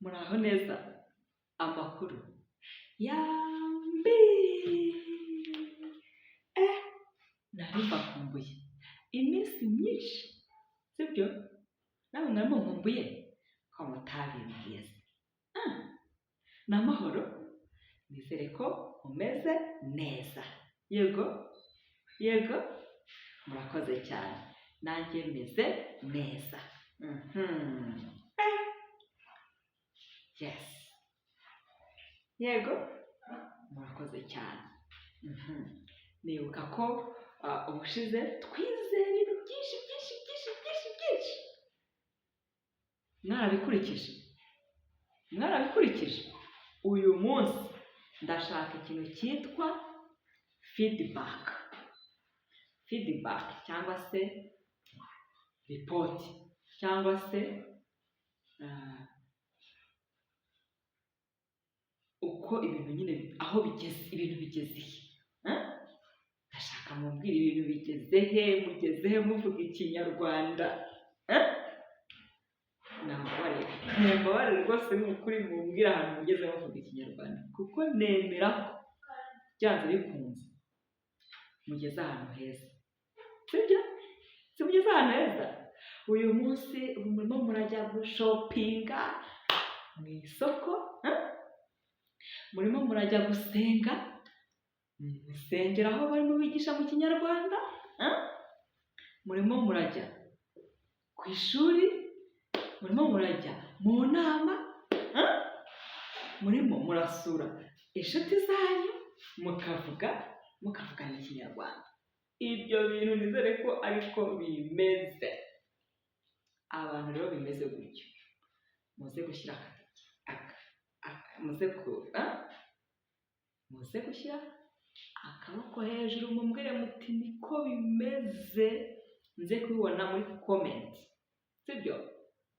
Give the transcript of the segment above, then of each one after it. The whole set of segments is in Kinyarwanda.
Muraho neza, amakuru yambi. Eh, nari mbakumbuye iminsi myinshi, sibyo? Nawe mwari munkumbuye ko mutabimbwiye se? Ah, ni amahoro, nizere ko mumeze neza. Yego, yego, murakoze cyane, nanjye meze neza. Eh, yes, yego, murakoze cyane. Nibuka ko ubushize twize ibintu byinshi byinshi byinshi byinshi byinshi. Mwarabikurikije? Mwarabikurikije? Uyu munsi ndashaka ikintu cyitwa feedback. Feedback cyangwa se report cyangwa se uko ibintu nyine aho bigeze, ibintu bigeze he? Eh? Ndashaka mumbwire ibintu bigeze he, mugeze he muvuga Ikinyarwanda? Eh? Nambabarire, mumbabarire rwose, ni ukuri mumbwire ahantu mugeze muvuga Ikinyarwanda, kuko nemera ko byanze bikunze mugeze ahantu heza. Sibyo? Si mugeze ahantu heza? Uyu munsi ubu murimo murajya gushopinga mu isoko, eh? Murimo murajya gusenga mu rusengero aho barimo bigisha mu Kinyarwanda, eh? Murimo murajya ku ishuri, murimo murajya mu nama, eh? Murimo murasura inshuti zanyu, mukavuga, mukavugana Ikinyarwanda. Ibyo bintu nizere ko ariko bimeze. Abantu rero bimeze gutyo, muze gushyira agatoki muze ku muze gushyira akaboko hejuru, mumbwire muti niko bimeze, nze kubibona muri comment, sibyo?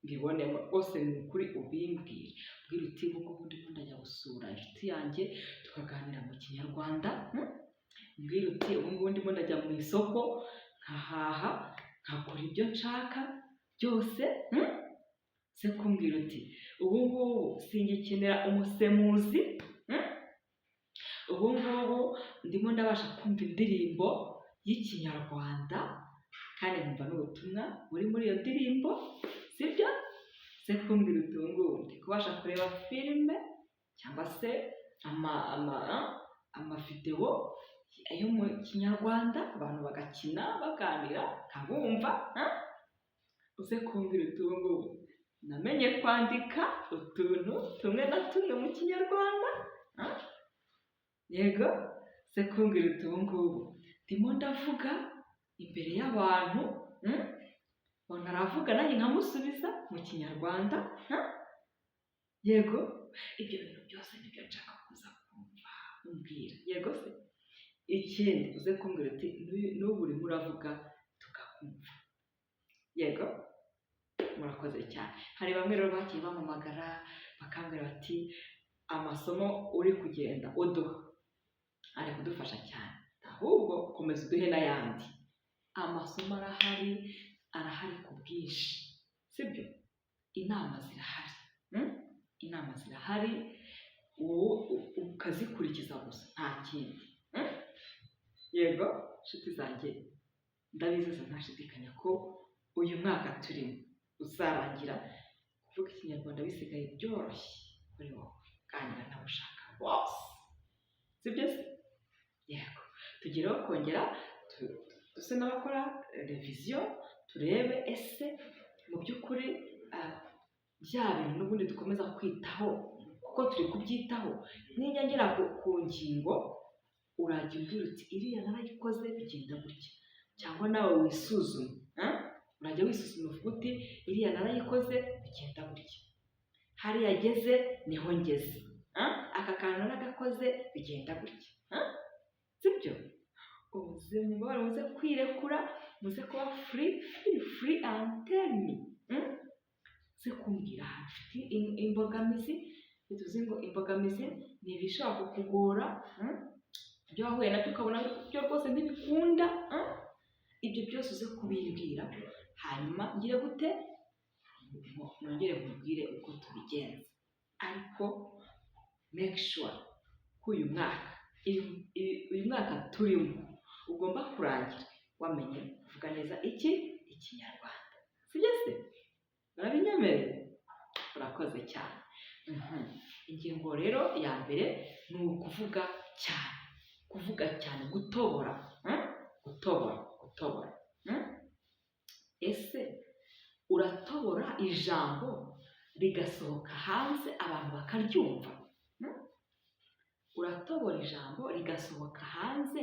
Mbibonemo rwose, ni ukuri ubimbwire, ubwire uti ubu ngubu ndimo ndajya gusura inshuti yanjye tukaganira mu Kinyarwanda, Umbwire uti ubu ngubu ndimo ndajya mu isoko nkahaha, nkagura ibyo nshaka byose, Se kumbwira uti ubu ngubu singikenera umusemuzi, Ubu ngubu ndimo ndabasha kumva indirimbo y'Ikinyarwanda kandi nkumva n'ubutumwa buri muri iyo ndirimbo, sibyo? Se kumbwira uti ubu ngubu ndi kubasha kureba filime cyangwa se amavidewo yo mu Kinyarwanda, abantu bagakina baganira nkabumva. Uze kumbwira uti ubu ngubu namenye kwandika utuntu tumwe na tumwe mu Kinyarwanda. Yego, se kumbwira uti ubu ngubu ndimo ndavuga imbere y'abantu, Umuntu aravuga nanjye nkamusubiza mu Kinyarwanda. Yego, ibyo bintu byose nibyo nshaka kuza kumva umbwira. Yego se? Ikindi uze kumbwira uti n'ubu urimo uravuga tukakumva. Yego, murakoze cyane. Hari bamwe rero bagiye bampamagara bakambwira bati amasomo uri kugenda uduha ari kudufasha cyane, ahubwo komeza uduhe n'ayandi. Amasomo arahari, arahari ku bwinshi, sibyo? Inama zirahari, Inama zirahari, wowe ukazikurikiza gusa, nta kindi. Yego, nshuti zanjye, ndabizeza ntashidikanya ko uyu mwaka turimo uzarangira kuvuga Ikinyarwanda bisigaye byoroshye kuri wowe, ganira n'abo ushaka bose, sibyo se? Yego, tugireho kongera duse n'abakora revision, turebe ese mu by'ukuri bya bintu n'ubundi dukomeza kwitaho kuko turi kubyitaho. Nijya ngera ku ngingo, urajya umbwira uti iriya narayikoze bigenda gutya, cyangwa nawe wisuzume, urajya wisuzuma uvuga uti iriya narayikoze bigenda gutya, hariya ngeze niho ngeze, aka kantu naragakoze bigenda gutya, sibyo? Uze mubabare, muze kwirekura, muze kuba free, feel free and tell me, Uze kumbwira ahantu ufite imbogamizi. Tuzi ngo imbogamizi ni ibishobora kukugora, Ibyo wahuye nabyo ukabona byo rwose ntibikunda, Ibyo byose uze kubimbwira, hanyuma ngire gute? Nongere nkubwire uko tubigenza. Ariko make sure ko uyu mwaka turimo ugomba kurangira wamenye kuvuga neza iki? Ikinyarwanda. Sibyo se? Urabinyemereye? Urakoze cyane. Ingingo rero ya mbere ni ukuvuga cyane, kuvuga cyane, gutobora, Gutobora, gutobora. Ese uratobora ijambo rigasohoka hanze abantu bakaryumva? Uratobora ijambo rigasohoka hanze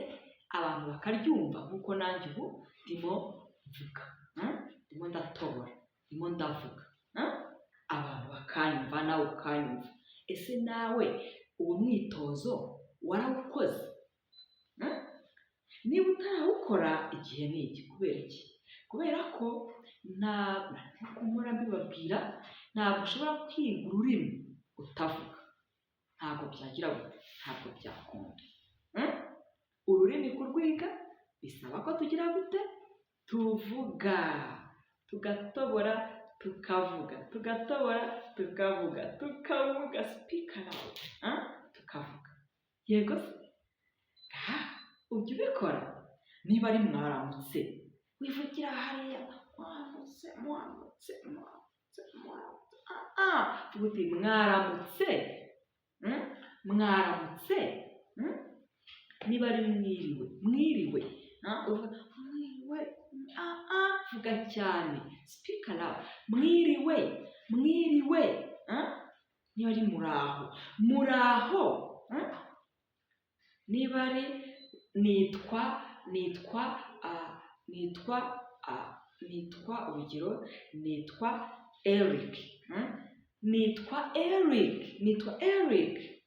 abantu bakaryumva, nk'uko nanjye ubu ndimo mvuga, Ndimo ndatobora, ndimo ndavuga, Abantu bakanyumva, nawe ukanyumva. Ese nawe uwo mwitozo warawukoze? Niba utarawukora, igihe ni iki. Kubera iki? Kubera ko nta, nkuko mpora mbibabwira, ntabwo ushobora kwiga ururimi utavuga. Ntabwo byagira gute? Ntabwo byakunda. Ururimi kurwiga bisaba ko tugira gute? Tuvuga, tugatobora, tukavuga, tugatobora, tukavuga, tukavuga, speak aloud, tukavuga. Yego se? Aha ujya ubikora? Niba ari mwaramutse, wivugira hariya mwaramutse, mwaramutse, mwaramutse, mwaramutse. Ah, vuga uti mwaramutse, Mwaramutse. Niba ari mwiriwe, mwiriwe, uvuga mwiriwe. Ah, vuga cyane, speak aloud, mwiriwe, mwiriwe. Niba ari muraho, muraho. Niba ari nitwa, nitwa, urugero, nitwa Eric, Nitwa Eric, nitwa Eric,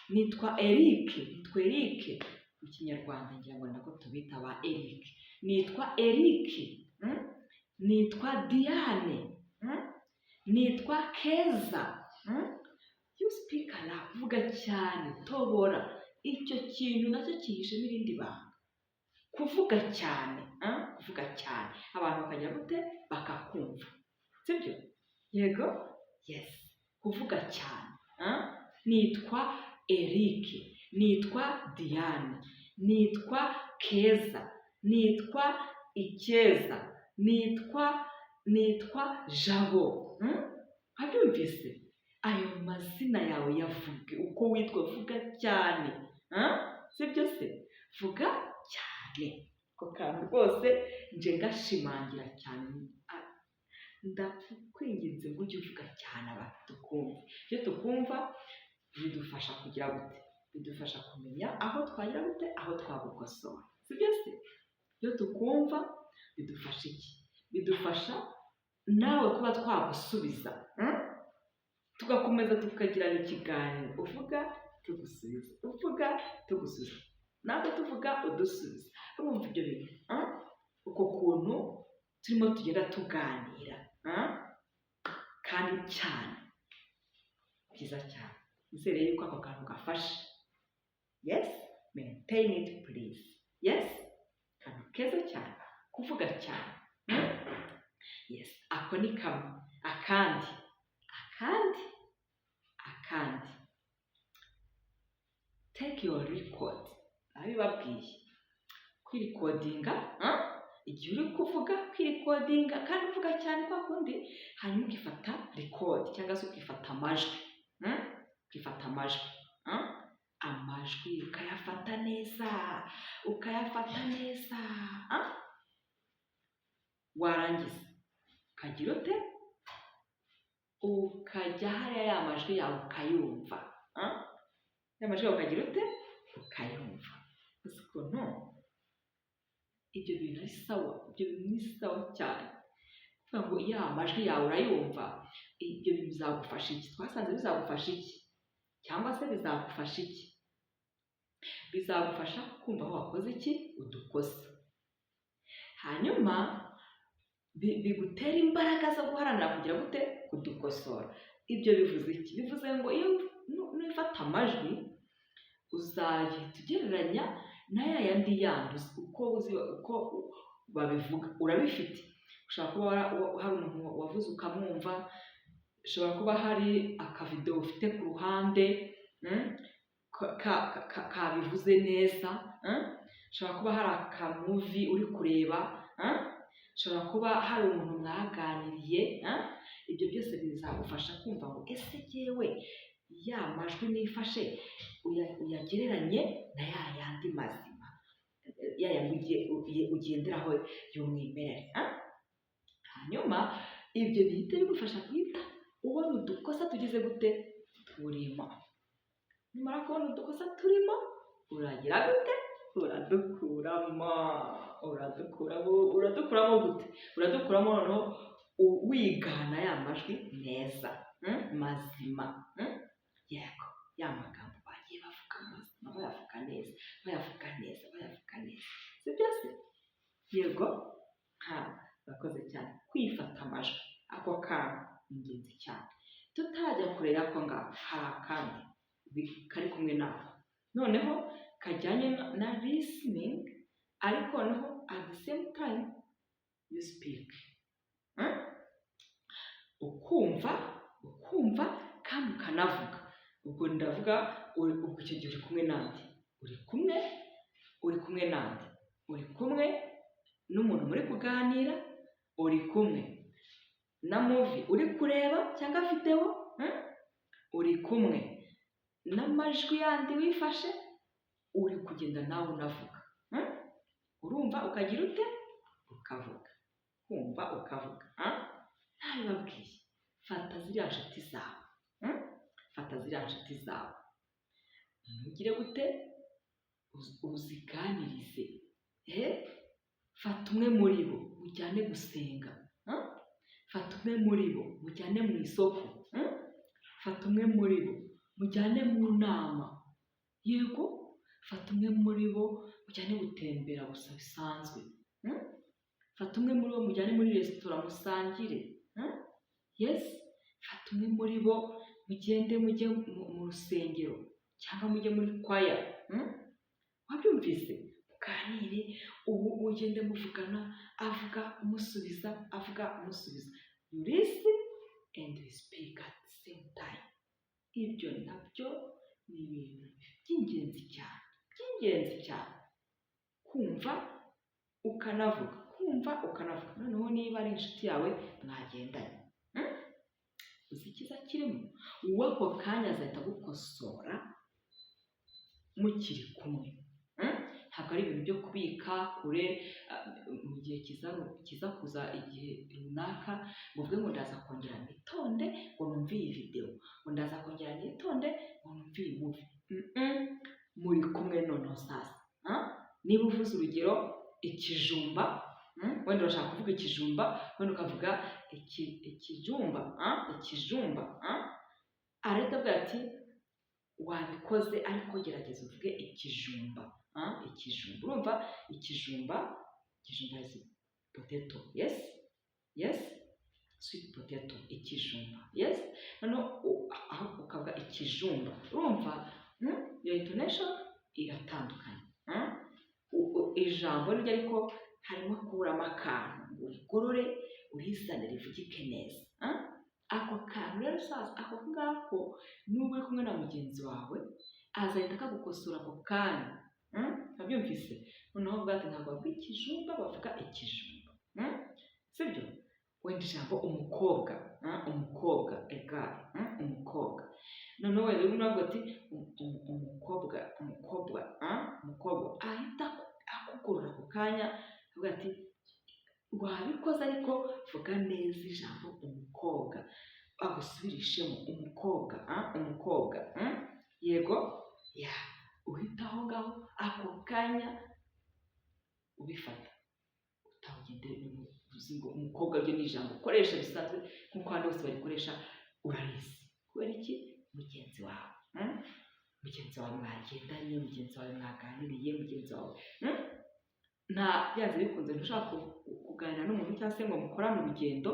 Nitwa Eric, nitwa Eric. Mu Kinyarwanda ngira ngo nako tubita ba Eric. Nitwa Eric, Nitwa Diane, Nitwa Keza. You speak aloud, vuga cyane, tobora. Icyo kintu nacyo cyihishemo irindi banga, kuvuga cyane, kuvuga cyane, abantu bakagira gute? Bakakumva. Sibyo? Yego, yes, kuvuga cyane. Nitwa Eric, nitwa Diane, nitwa Keza, nitwa Ikeza, nitwa Jabo. Wabyumvise? Ayo mazina yawe yavuge uko witwa, vuga cyane. Sibyo se? Vuga cyane. Ako kantu rwose nje ngashimangira cyane. Ndakwinginze ngo ujye uvuga cyane abantu tukumve. Iyo tukumva bidufasha kugira gute? Bidufasha kumenya aho twagira gute, aho twagukosora. Sibyo se? Iyo tukumva bidufasha iki? Bidufasha nawe kuba twagusubiza, Tugakomeza tukagirana ikiganiro, uvuga tugusubiza, uvuga tugusubiza, natwe tuvuga udusubiza. Urumva ibyo bintu, Uko kuntu turimo tugenda tuganira, Kandi cyane, byiza cyane. Nizere yuko ako kantu gafashe. Yes, maintain it please. Yes, akantu keza cyane, kuvuga cyane. Yes, ako ni kamwe. Akandi, akandi, akandi, take your record. Nabibabwiye, kwirikodinga igihe uri kuvuga, kwirikodinga kandi uvuga cyane kwa kundi, hanyuma ukifata record cyangwa se ukifata amajwi, Ukifata amajwi, Amajwi ukayafata neza, ukayafata neza, Warangiza ukagira ute? Ukajya hariya, ya majwi yawe ukayumva, Ya majwi yawe ukagira ute? Ukayumva. Uzi ukuntu ibyo bintu ari sawa? Ibyo bintu ni sawa cyane. Kuvuga ngo ya majwi yawe urayumva, ibyo bintu bizagufasha iki? Twasanze bizagufasha iki? Cyangwa se bizagufasha iki? Bizagufasha kumva aho wakoze iki? Udukosa. Hanyuma bigutera imbaraga zo guharanira kugira gute? Kudukosora. Ibyo bivuze iki? Bivuze ngo iyo nufata amajwi uzahita ugereranya na ya yandi yandi uzi uko, uzi uko babivuga, urabifite. Ushobora kuba hari umuntu wavuze ukamwumva. Ushobora kuba hari akavidewo ufite ku ruhande kabivuze neza. Ushobora kuba hari akamovie uri kureba. Ushobora kuba hari umuntu mwaganiriye. Ibyo byose bizagufasha kumva ngo: "Ese jyewe ya majwi nifashe uyagereranye na ya yandi mazima, ya yandi ugenderaho y'umwimerere?" Hanyuma ibyo bihita bigufasha guhita ubona udukosa tugize gute turimo. Numara kubona udukosa turimo, uragira gute? Uradukuramo. Uradukuramo. Uradukuramo gute? Uradukuramo noneho wigana ya majwi meza, mazima. Yego, ya magambo bagiye bavuga mazima, bayavuga neza, bayavuga neza, bayavuga neza, si byo se? Yego. Ha, urakoze cyane kwifata amajwi. Ako kantu ni ingenzi cyane. Tutajya kure y'ako ngako, hari akandi kari kumwe nako noneho kajyanye na listening, ariko noneho at the same time you speak. Ukumva, ukumva kandi ukanavuga. Ubwo ndavuga, ubwo icyo gihe uri kumwe nande? Uri kumwe nande? Uri kumwe n'umuntu muri kuganira, uri kumwe na movie uri kureba cyangwa videwo, uri kumwe n'amajwi yandi wifashe, uri kugenda nawe unavuga. Urumva ukagira ute? Ukavuga. Kumva ukavuga. Ntabibabwiye? Fata ziriya nshuti zawe, Fata ziriya nshuti zawe, ntugire gute? Uziganirize. Fata umwe muri bo mujyane gusenga. Fata umwe muri bo mujyane mu isoko. Fata umwe muri bo mujyane mu nama. Yego, fata umwe muri bo mujyane gutembera gusa bisanzwe. Fata umwe muri bo mujyane muri resitora musangire. Yes, fata umwe muri bo mugende mujye mu rusengero cyangwa mujye muri kwaya. Wabyumvise? Muganire, ubu ugende muvugana, avuga umusubiza, avuga umusubiza. You listen and you speak at the same time. Ibyo nabyo ni ibintu by'ingenzi cyane, by'ingenzi cyane. Kumva ukanavuga, kumva ukanavuga. Noneho niba ari inshuti yawe mwagendanye, Uzi icyiza kirimo? Uwo ako kanya azahita agukosora mukiri kumwe. Ntabwo ari ibintu byo kubika kure mu gihe kiza kuza, igihe runaka, ngo uvuge ngo: "Ndaza kongera nitonde ngo numve iyi videwo, ngo ndaza kongera nitonde ngo numve iyi movie." Muri kumwe noneho sasa. Niba uvuze urugero ikijumba, wenda urashaka kuvuga ikijumba, wenda ukavuga ikijumba, ikijumba, arahita avuga ati: "Wabikoze, ariko gerageza uvuge ikijumba." Ikijumba, urumva ikijumba, ikijumba is potato. Yes, sweet potato, ikijumba. Yes, noneho aho ukavuga ikijumba, urumva iyo intonation iratandukanye. Ijambo ryo ariko harimo kuburamo akantu ngo urigorore, urizane rivugike neza. Ako kantu rero sasa, ako ngako, nuba uri kumwe na mugenzi wawe azahita akagukosora ako kanya. Wabyumvise? Noneho uvuga ati: "Ntabwo bavuga ikijumba, bavuga ikijumba." Sibyo? Wenda ijambo umukobwa, umukobwa, egare, umukobwa. Noneho wenda urimo uravuga ati umukobwa, umukobwa, umukobwa, ahita akugorora ako kanya, avuga ati: "Wabikoze, ariko vuga neza ijambo umukobwa." Agusubirishemo umukobwa, umukobwa. Yego, ya uhita aho ngaho ako kanya ubifata, utawugende uzi ngo umukobwa ryo ni ijambo ukoresha bisanzwe nk'uko abandi bose barikoresha, urarizi. Kubera iki? Mugenzi wawe, Mugenzi wawe mwagendanye, mugenzi wawe mwaganiriye, mugenzi wawe, Nta byanze bikunze ntushobora kuganira n'umuntu cyangwa se ngo mukorane urugendo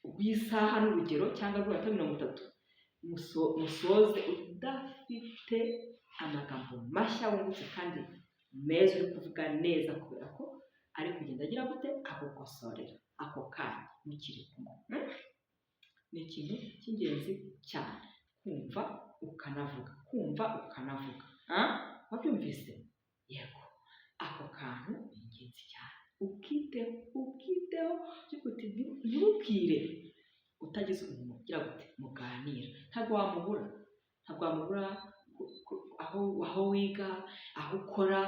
rw'isaha n'urugero cyangwa rw'iminota 30, musoze udafite amagambo mashya wungutse kandi meza uri kuvuga neza, kubera ko ari kugenda agira gute? Agukosorera ako kanya mukiri kumwe. Ni ikintu cy'ingenzi cyane kumva ukanavuga, kumva ukanavuga. Wabyumvise? Yego, ako kantu ni ingenzi cyane, ukiteho, ukiteho. Ntibubwire utagize umuntu ugira gute muganira. Ntabwo wamubura, ntabwo wamubura aho wiga, aho ukora,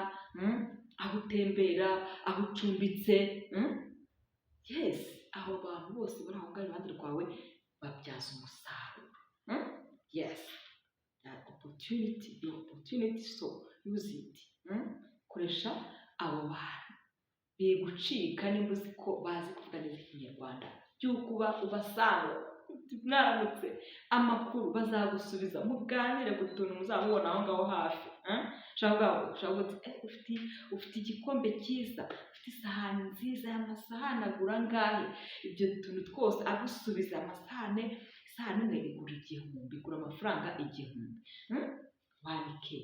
aho utembera, aho ucumbitse. Yes, abo bantu bose bari aho ngaho iruhande rwawe babyaza umusaruro. Yes, opportunity, opportunity, so use it. Koresha abo bantu bigucika nimba uzi ko bazi kuvuga neza Ikinyarwanda, by'uko uba ubasanga, "Mwaramutse, amakuru?" Bazagusubiza, muganire ku tuntu muzamubona aho ngaho hafi. Ushobora kuvuga: "Ufite igikombe cyiza, ufite isahani nziza, aya masahani agura angahe?" Ibyo tuntu twose agusubiza. Amasahane, isahani imwe igura 1000, igura amafaranga 1000. Wandike: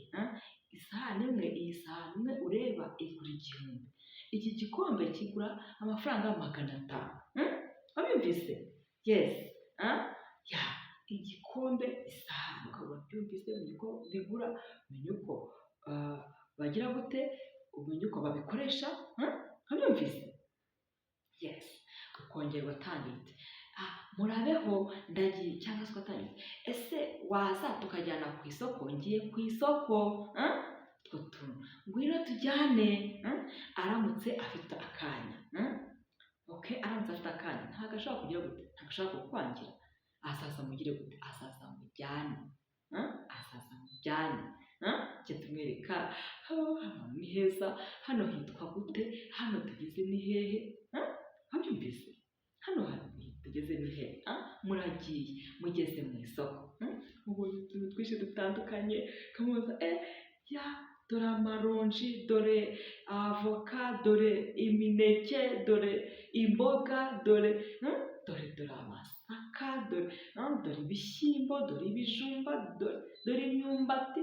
isahani imwe, iyi sahani imwe ureba igura 1000, iki gikombe kigura amafaranga 500. Wabyumvise? Yes, ya igikombe, isahani, ukaba wabyumvise, umenya uko bigura, umenya uko bagira gute, umenya uko babikoresha. Wabyumvise? Yes. Ukongera ugatangira uti: "Murabeho, ndagiye," cyangwa se ugatangira: "Ese waza tukajyana ku isoko? Ngiye ku isoko." Utwo tuntu, "Ngwino tujyane." Aramutse afite akanya, okay, aramutse afite akanya, ntabwo ashobora kugira gute, ntabwo ashobora kukwangira. Azaza mugire gute, azaza mujyane, azaza mujyane. Tujye tumwereka hano ni heza, hano hitwa gute, hano tugeze ni hehe? Wabyumvise? Hano hantu tugeze ni hehe? Muragiye, mugeze mu isoko, mubonye utuntu twinshi dutandukanye, kamubaza: "Ya, dore amaronji, dore avoka, dore imineke, dore imboga, dore dore dore amasaka, dore ibishyimbo, dore ibijumba, dore imyumbati."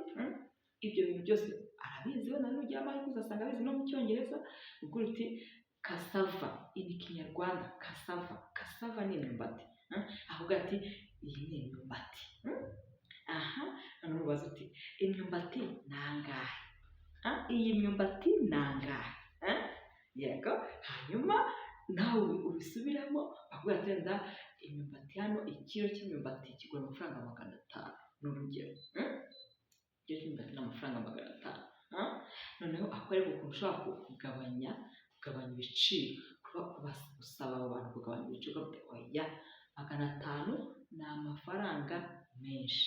Ibyo bintu byose arabizi. Wenda nugira amahirwe uzasanga abizi no mu Cyongereza. Ubwo uti: "Cassava in Kinyarwanda, cassava, cassava ni imyumbati." Ahubwo ati: "Iyi ni imyumbati." Aha noneho ubaza uti: "Imyumbati ni angahe? Iyi myumbati ni angahe?" Yego, hanyuma nawe ubisubiremo, bakubwira ati: "Wenda imyumbati hano, ikiro cy'imyumbati kigura amafaranga 500." Ni urugero, ikiro cy'imyumbati ni amafaranga 500. Noneho akwereka ukuntu ushobora kugabanya ibiciro, gusaba abo bantu kugabanya ibiciro, ukavuga: "Oya, 500 ni amafaranga menshi,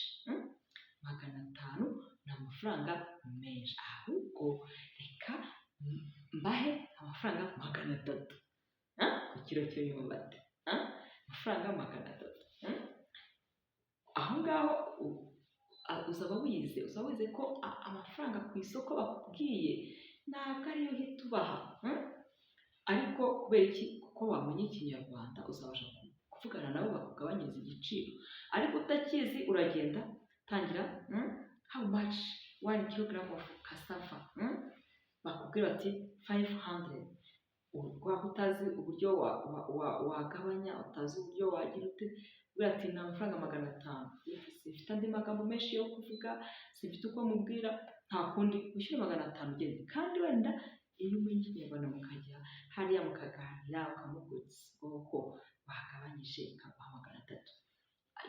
500 ni amafaranga menshi, ahubwo reka mbahe amafaranga 300 ku kiro cy'imyumbati, amafaranga 300." Aho ngaho uzaba wize ko amafaranga ku isoko bakubwiye ntabwo ariyo uhita ubaha. Ariko kubera iki? Kuko wamenye Ikinyarwanda, uzabasha kuvugana nabo bakugabanyiriza igiciro. Ariko utakizi, uragenda tangira: "How much 1 kilogram of cassava?" Bakubwira bati: "500." Waba utazi uburyo wagabanya, utazi uburyo wagira ute, ugira ati: "Ni amafaranga 500." Simfite andi magambo menshi yo kuvuga, simfite uko mubwira, nta kundi, wishyure 500 ugende. Kandi wenda iyo umenye Ikinyarwanda, mukajya hariya mukaganira, ukamubwira ko wagabanyije ukamuha 300,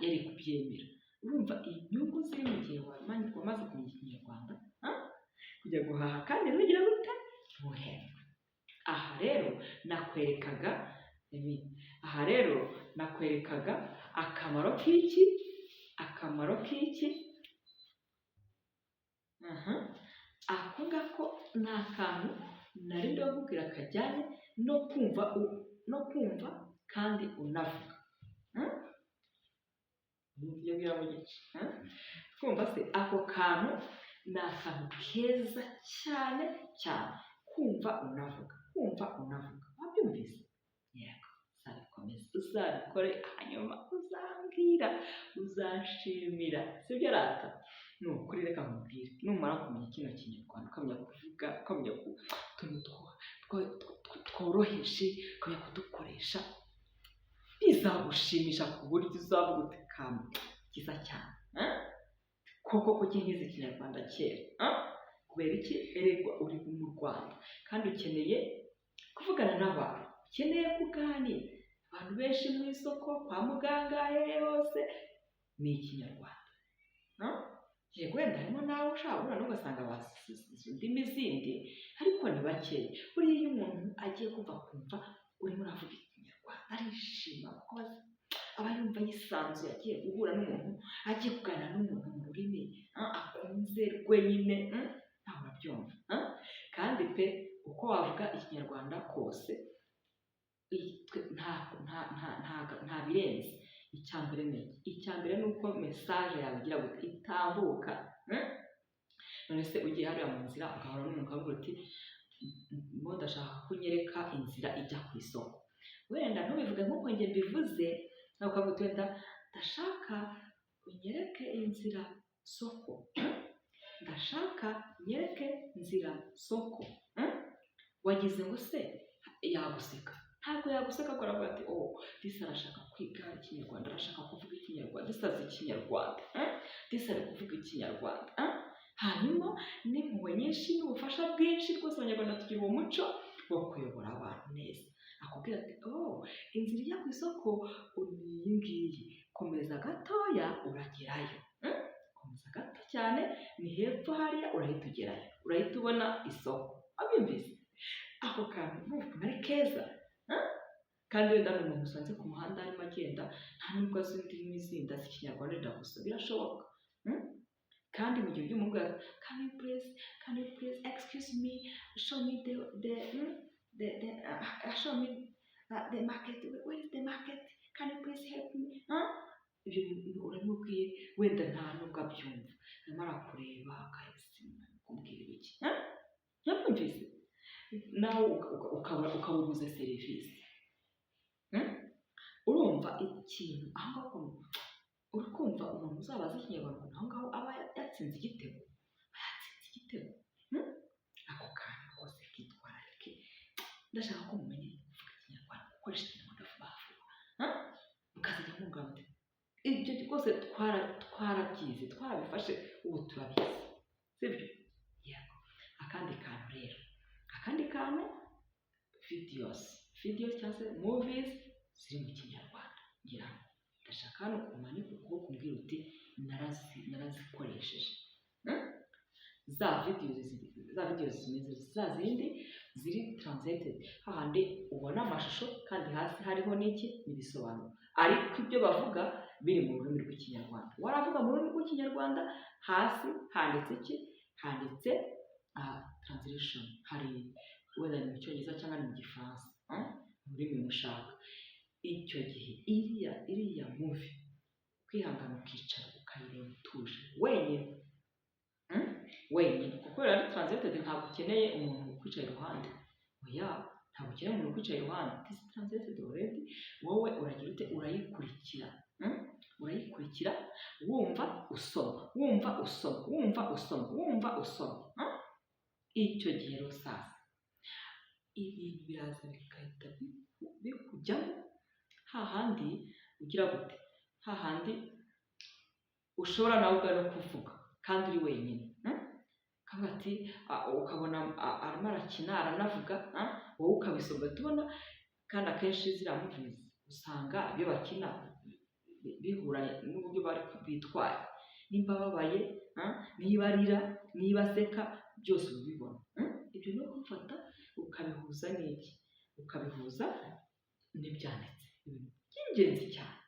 yari kubyemera. Urumva inyungu ziri mu gihe wamaze kumenya Ikinyarwanda, kujya guhaha kandi ntugire gute, ntuhendwe. Aha rero nakwerekaga akamaro k'iki, akamaro k'iki. Ako ngako ni akantu nari ndababwira kajyanye no kumva kandi unavuga. Mu gice kumva se, ako kantu ni akantu keza cyane cyane, kumva unavuga, kumva unavuga. Wabyumvise? Yego, uzabikomeze, uzabikore, hanyuma uzambwira, uzanshimira. Sibyo rata? Ni ukuri, reka nkubwire, numara kumenya kino Kinyarwanda, ukamenya kuvuga, ukamenya utuntu tworoheje, ukamenya kudukoresha. Bizagushimisha ku buryo uzavuga uti: "Kamba byiza cyane, eh? Koko kuki nkize Ikinyarwanda kera, eh?" Kubera iki? Erega uri mu Rwanda kandi ukeneye kuvugana n'abantu, ukeneye kuganira. Abantu benshi mu isoko, kwa muganga, hehe hose ni Ikinyarwanda. Ah? Yego, wenda harimo n'abo ushobora guhura nabo ugasanga bazi indimi zindi, ariko ni bakeya. Buriya iyo umuntu agiye kumva akumva urimo uravuga Ikinyarwanda, arishima, kuko aba yumva yisanzuye, agiye guhura n'umuntu, agiye kuganira n'umuntu mu rurimi akunze rwe nyine. Nawe urabyumva, ah? Kandi pe, uko wavuga Ikinyarwanda kose, nta birenze. Icya mbere ni iki? Icya mbere ni uko message yawe igira gute? Itambuka. None se ugiye hariya mu nzira ugahura n'umuntu ukavuga uti: "Mo ndashaka ko unyereka inzira ijya ku isoko," wenda ntubivuge nk'uko njye mbivuze, nawe ukavuga uti: "Wenda ndashaka unyereke inzira soko, Ndashaka unyereke inzira soko." Wagize ngo se yaguseka? Ntabwo yaguseka, ko aravuga ati: "Oh, disi arashaka kwiga Ikinyarwanda, arashaka kuvuga Ikinyarwanda, disi azi Ikinyarwanda, eh? Disi ari kuvuga Ikinyarwanda, eh?" Hanyuma n'impuhwe nyinshi n'ubufasha bwinshi rwose, Abanyarwanda tugira uwo muco wo kuyobora abantu neza. Akubwira ati: "Oh, inzira ijya ku isoko ni iyi ngiyi, komeza gatoya uragerayo, Komeza gato cyane, ni hepfo hariya, urahita ugerayo, urahita ubona isoko." Wabyumvise ako kantu? Urumva ukuntu ari keza, eh? Kandi wenda ni umuntu usanze ku muhanda arimo agenda, nta nubwo azi indimi zindi, azi Ikinyarwanda wenda gusa, birashoboka, Kandi mu gihe ujya umubwira: Can you please excuse me, show me the show me the market, where is the market, can you please help me, huh?" Ibyo bintu uramubwiye, wenda nta nubwo abyumva, arimo arakureba akayisima kumbwira ibiki, huh? Ntiyabyumvise, nawe ukaba ubuze serivisi. Urumva ikintu aho ngaho ukuntu uri kumva umuntu uzaba azi Ikinyarwanda, ukuntu aho ngaho aba yatsinze igitego, aba yatsinze igitego, Ako kantu rwose kitwararike. Ndashaka ko mumenya kuvuga Ikinyarwanda, gukoresha Ikinyarwanda vuba vuba, huh? Mukazajya mwumva muti: "Ibyo rwose twarabyize, twarabifashe, ubu turabizi." Sibyo? Yego. Akandi kantu rero, akandi kantu, videos cyangwa se movies ziri mu Kinyarwanda. Ngira ngo ndashaka hano umanike ukuboko umbwira uti: "Narazikoresheje." Za videos zimeze za zindi ziri translated, hahandi ubona amashusho kandi hasi hariho n'iki? N'ibisobanuro, ariko ibyo bavuga biri mu rurimi rw'Ikinyarwanda. Waravuga mu rurimi rw'Ikinyarwanda, hasi handitse iki? Handitse translation, hari wenda ni mu Cyongereza cyangwa ni mu Gifaransa, mu rurimi mushaka. Icyo gihe iriya movie kwihangana ukicara ukayireba utuje wenyine, Wenyine, kuko rero ari translated, ntabwo ukeneye umuntu ukwicaye iruhande. Oya, ntabwo ukeneye umuntu ukwicaye iruhande, it is translated already. Wowe uragira ute? Urayikurikira, Urayikurikira wumva usoma, wumva usoma, wumva usoma, wumva usoma, Icyo gihe rero sasa ibintu biraza bigahita bikujyamo, hahandi ugira gute? Hahandi ushobora nawe ubwawe no kuvuga kandi uri wenyine, Ukavuga ati, ukabona arimo arakina, aranavuga, wowe ukabisoma ugahita ubona. Kandi akenshi ziriya movies usanga ibyo bakina bihura n'uburyo bari bitwaye, nimba bababaye, niba arira, niba aseka, byose uba ubibona, Ibyo no kubifata ukabihuza n'iki? Ukabihuza n'ibyanditse. Ibintu by'ingenzi cyane,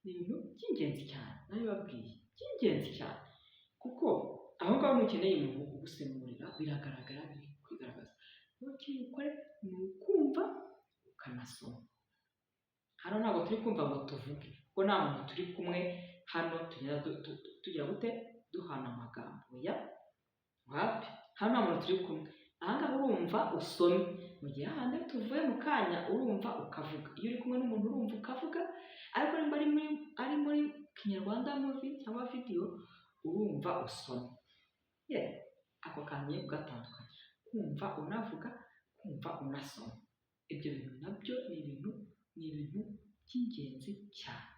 ni ibintu by'ingenzi cyane, nabibabwiye, by'ingenzi cyane, kuko aho ngaho ntukeneye umuntu ugusemurira, biragaragara, biri kwigaragaza. Wowe icyo ukore ni ukumva ukanasoma. Hano ntabwo turi kumva ngo tuvuge, kuko nta muntu turi kumwe hano tugenda tugira gute? Duhana amagambo. Oya, wapi, hano nta muntu turi kumwe. Aha ngaha urumva usome, mu gihe hahandi tuvuye mu kanya urumva ukavuga. Iyo uri kumwe n'umuntu urumva ukavuga, ariko nimba ari muri Kinyarwanda movie cyangwa video, urumva usome. Yeah. Ako kantu ngiye kugatandukanya: kumva unavuga, kumva unasoma. Ibyo bintu nabyo ni ibintu. by'ingenzi cyane,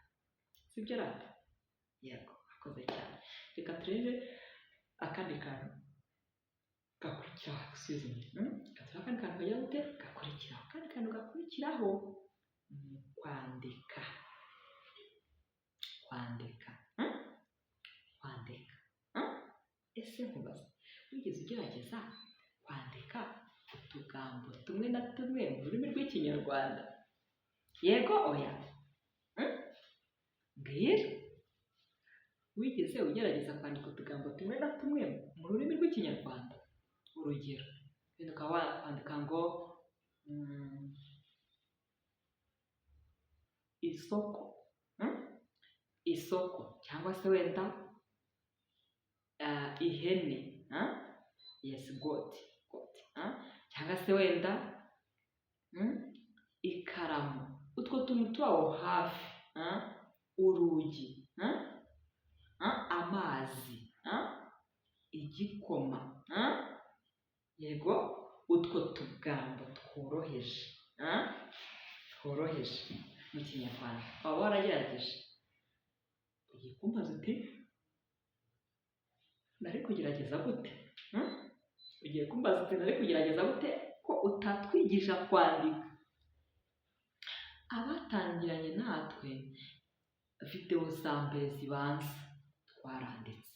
sibyo rata? Yego, akoze cyane. Reka turebe akandi kantu gakurikiraho. Excuse me. Reka turebe akandi kantu kagira gute gakurikiraho. Akandi kantu gakurikiraho ni kwandika. Kwandika, Kwandika. Ese nkubaze, wigeze ugerageza kwandika utugambo tumwe na tumwe mu rurimi rw'Ikinyarwanda? Yego, oya? Mbwira, wigeze ugerageza kwandika utugambo tumwe na tumwe mu rurimi rw'Ikinyarwanda? Urugero, wenda ukaba wakwandika ngo isoko, Isoko, cyangwa se wenda ihene, yes, goat, goat, cyangwa se wenda ikaramu, utwo tuntu turi aho hafi, urugi, amazi, igikoma, yego, utwo tugambo tworoheje, tworoheje mu Kinyarwanda, waba waragerageje? Ugiye kumbaza uti: "Nari kugerageza gute?" Ugiye kumbaza uti: "Nari kugerageza gute ko utatwigisha kwandika?" Abatangiranye natwe videwo za mbere zibanza, twaranditse,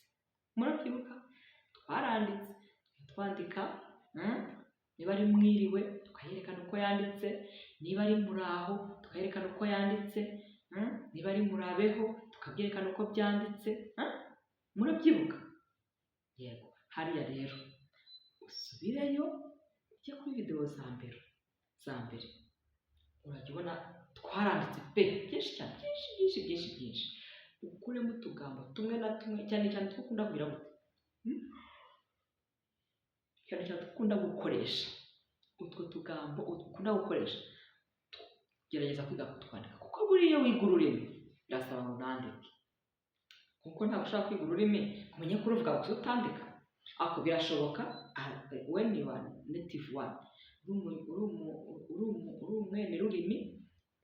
murabyibuka? Twaranditse, twandika niba ari mwiriwe tukayerekana uko yanditse, niba ari muraho tukayerekana uko yanditse, niba ari murabeho tukabyerekana uko byanditse. Murabyibuka? Yego. Hariya rero usubireyo, ujye kuri videwo za mbere za mbere, urajya ubona twaranditse pe, byinshi cyane, byinshi, byinshi, byinshi, byinshi. Ukuremo utugambo tumwe na tumwe, cyane cyane two ukunda kugira gute, cyane cyane dukunda gukoresha. Utwo tugambo ukunda gukoresha, gerageza kwiga kutwandika, kuko buriya iyo wiga ururimi birasaba ngo unandike, kuko ntabwo ushobora kwiga ururimi umenye kuruvuga gusa utandika. Ariko birashoboka when you are native one, uri umwene rurimi,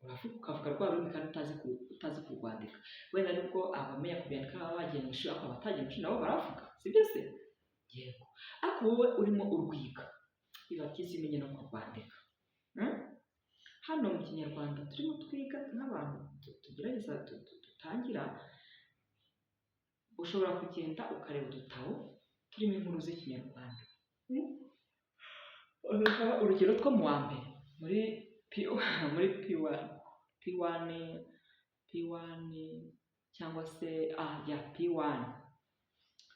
uravuga, ukavuga rwa rurimi kandi utazi kurwandika. Wenda nubwo abamenya kubyandika baba bagiye mu ishuri, ariko abatagiye mu ishuri nabo baravuga, sibyo se? Yego. Ariko wowe urimo urwiga, biba byiza iyo umenye no kurwandika. Hano mu Kinyarwanda turimo twiga nk'abantu tugerageza dutangira, ushobora kugenda ukareba udutabo turimo inkuru z'Ikinyarwanda. Urugero two mu wa mbere, muri P, muri P1, P1, P1, cyangwa se ya P1,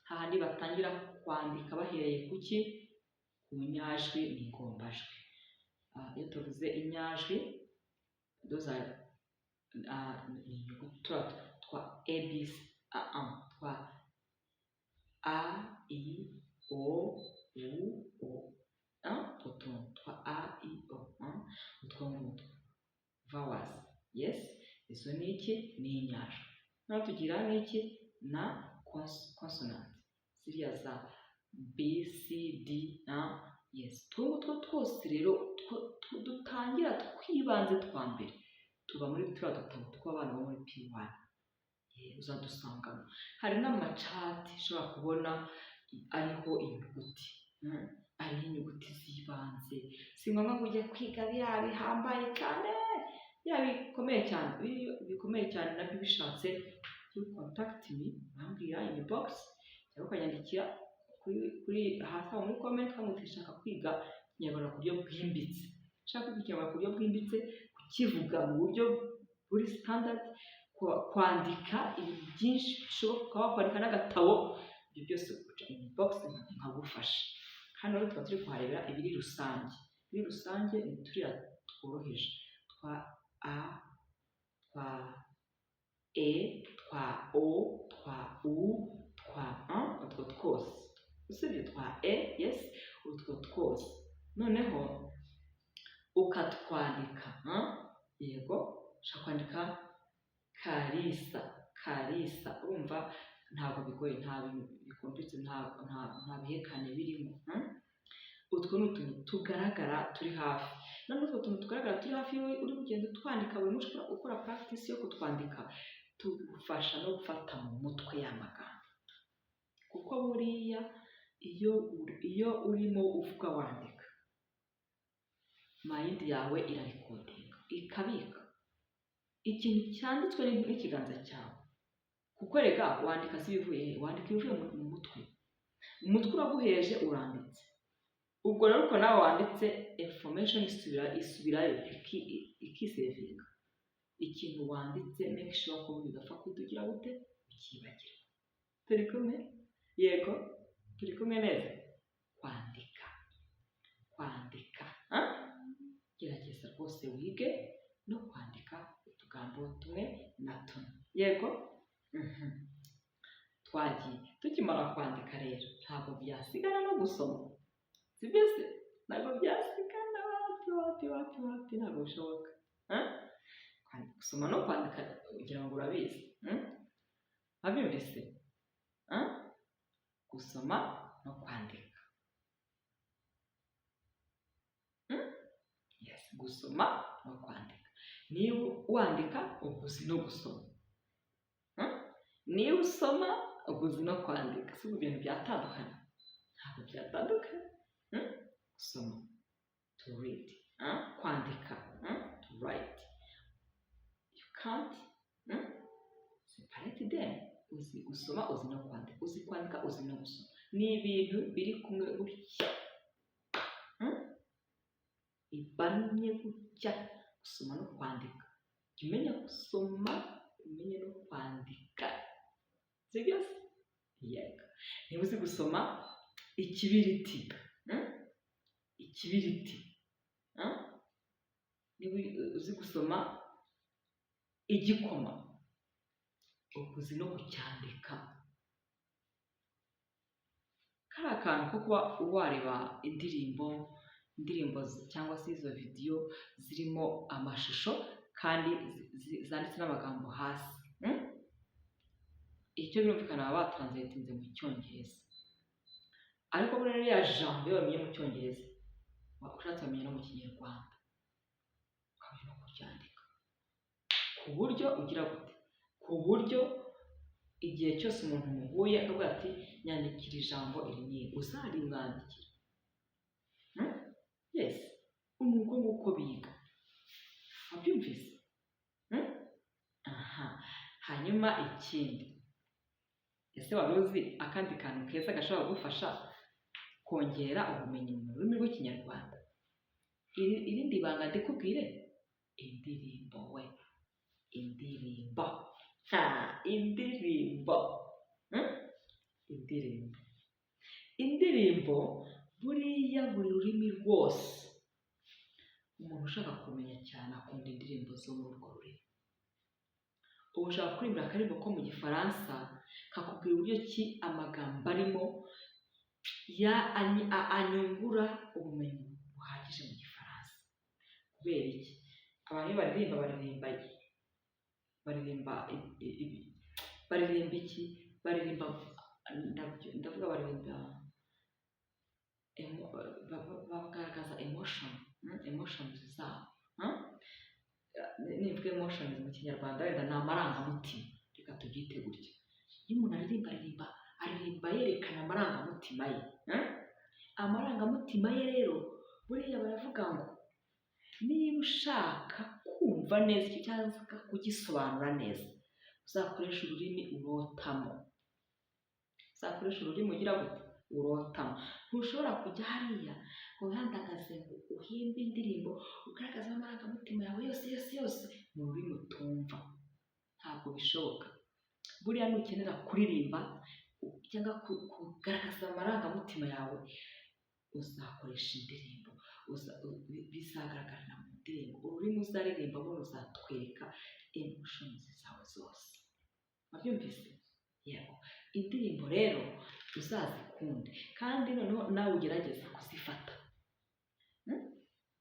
hahandi batangira kwandika bahereye ku ki? Ku nyajwi n'ingombajwi. Iyo tuvuze inyajwi, those are ni inyuguti turiya twa A B C, A A twa A I O U O, utwo tuntu twa A I O, utwo ngutwo, vowels, yes. Izo ni iki? Ni inyajwi. Noneho tugira n'iki? Na consonant, ziriya za B C D, yes. Utwo ngutwo twose rero dutangira twibanze twa mbere tuba muri turiya dutabo tw'abana bo muri P1, uzadusangamo. Hari n'amacati ushobora kubona ariho inyuguti, ariho inyuguti z'ibanze. Si ngombwa ngo ujye kwiga biriya bihambaye cyane, biriya bikomeye cyane. Bikomeye cyane nabyo ubishatse, you contact me, urambwira inbox cyangwa ukanyandikira kuri hasi aho muri comment, ukamubwira uti: "Nshaka kwiga Ikinyarwanda ku buryo bwimbitse, nshaka kwiga Ikinyarwanda ku buryo bwimbitse, kukivuga mu buryo buri standard, kwandika ibintu byinshi bishoboka, ukaba wakwandika n'agatabo." Ibyo byose uca inbox nkagufasha. Hano rero tuba turi kuharebera ibiri rusange. Ibiri rusange ni turiya tworoheje twa A, twa E, twa O, twa U, twa A, utwo twose usibye twa E, yes, utwo twose. Noneho ukatwandika. Yego, ushobora kwandika Kalisa, Kalisa, urumva ntabwo bigoye, nta bikompetse, nta bihekane birimo. Utwo ni utuntu tugaragara turi hafi. Noneho utwo tuntu tugaragara turi hafi, iyo uri kugenda utwandika buri munsi, ukora practice yo kutwandika, tugufasha no gufata mu mutwe ya magambo. Kuko buriya iyo urimo uvuga wandika, mind yawe irarecordinga, ikabika ikintu cyanditswe n'ikiganza cyawe. Kuko rega wandika si ibivuye he? Wandika ibivuye mu mutwe. Umutwe uraguheje, uranditse. Ubwo rero uko nawe wanditse, information isubirayo, ikisavinga. Ikintu wanditse, make sure ko bidapfa kutugira gute, ukibagirwa. Turi kumwe? Yego, turi kumwe neza. Kwandika, kwandika, gerageza rwose wige no kwandika utugambo tumwe na tumwe. Yego. Twagiye. Tukimara kwandika rero, ntabwo byasigana no gusoma, sibyo se? Ntabwo byasigana, wapi wapi wapi wapi, ntabwo bishoboka. Gusoma no kwandika, ugira ngo urabizi, Wabyumvise? Gusoma no kwandika. Yes, gusoma no kwandika. Niba wandika, uba uzi no gusoma. Niba usoma, uba uzi no kwandika. Si ubu ibintu byatandukanye? Ntabwo byatandukanye. Gusoma, to read, kwandika, to write. You can't separate them. Uzi gusoma, uzi no kwandika. Uzi kwandika, uzi no gusoma. Ni ibintu biri kumwe gutya. Ibamye gutya, gusoma no kwandika. Jya umenya gusoma, umenye no kwandika. Sibyo se? Yego. Niba uzi gusoma ikibiriti, Ikibiriti. Niba uzi gusoma igikoma, uba uzi no kucyandika. Kariya kantu ko kuba wareba indirimbo cyangwa se izo vidiyo zirimo amashusho kandi zanditse n'amagambo hasi, Icyo birumvikana baba batranslatinze mu Cyongereza. Ariko buriya ririya jambo iyo wamenye mu Cyongereza, ushatse wamenya no mu Kinyarwanda, ukamenya no kuryandika. Ku buryo ugira gute? Ku buryo igihe cyose umuntu muhuye akavuga ati: "Nyandikira ijambo iri n'iri," uzarimwandikira. Yes, ni uko nguko biga. Wabyumvise? Aha. Hanyuma ikindi, ese wari uzi akandi kantu keza gashobora kugufasha kongera ubumenyi mu rurimi rw'Ikinyarwanda? Irindi banga ndikubwire? Indirimbo we, indirimbo. Ha, indirimbo. Indirimbo. Indirimbo, buriya buri rurimi rwose, umuntu ushaka kumenya cyane akunda indirimbo zo muri urwo rurimi. Ubu ushaka kuririmba akaririmbo ko mu Gifaransa, kakubwira uburyo ki amagambo arimo ya anyungura ubumenyi buhagije mu Gifaransa. Kubera iki? Abantu iyo baririmba, baririmba iki? Baririmba, ndavuga baririmba, bagaragaza emotion, emotions zabo. Nivuga emotions mu Kinyarwanda, wenda ni amarangamutima, reka tubyite gutyo. Iyo umuntu aririmba, aririmba yerekana amarangamutima ye. Amarangamutima ye rero, buriya baravuga ngo niba ushaka kumva neza icyo cyangwa kugisobanura neza, uzakoreshe ururimi urotamo. Uzakoreshe ururimi ugira gute? Urotamo. Ntushobora kujya hariya ngo wihandagaze, ngo uhimbe indirimbo ugaragaza amarangamutima yawe yose yose yose mu rurimi utumva. Ntabwo bishoboka. Buriya nukenera kuririmba cyangwa kugaragaza amarangamutima yawe, uzakoresha indirimbo, bizagaragarira mu ndirimbo. Ururimi uzaririmbamo ruzatwereka emotions zawe zose. Wabyumvise? Yego. Indirimbo rero uzazikunde, kandi noneho nawe ugerageze kuzifata.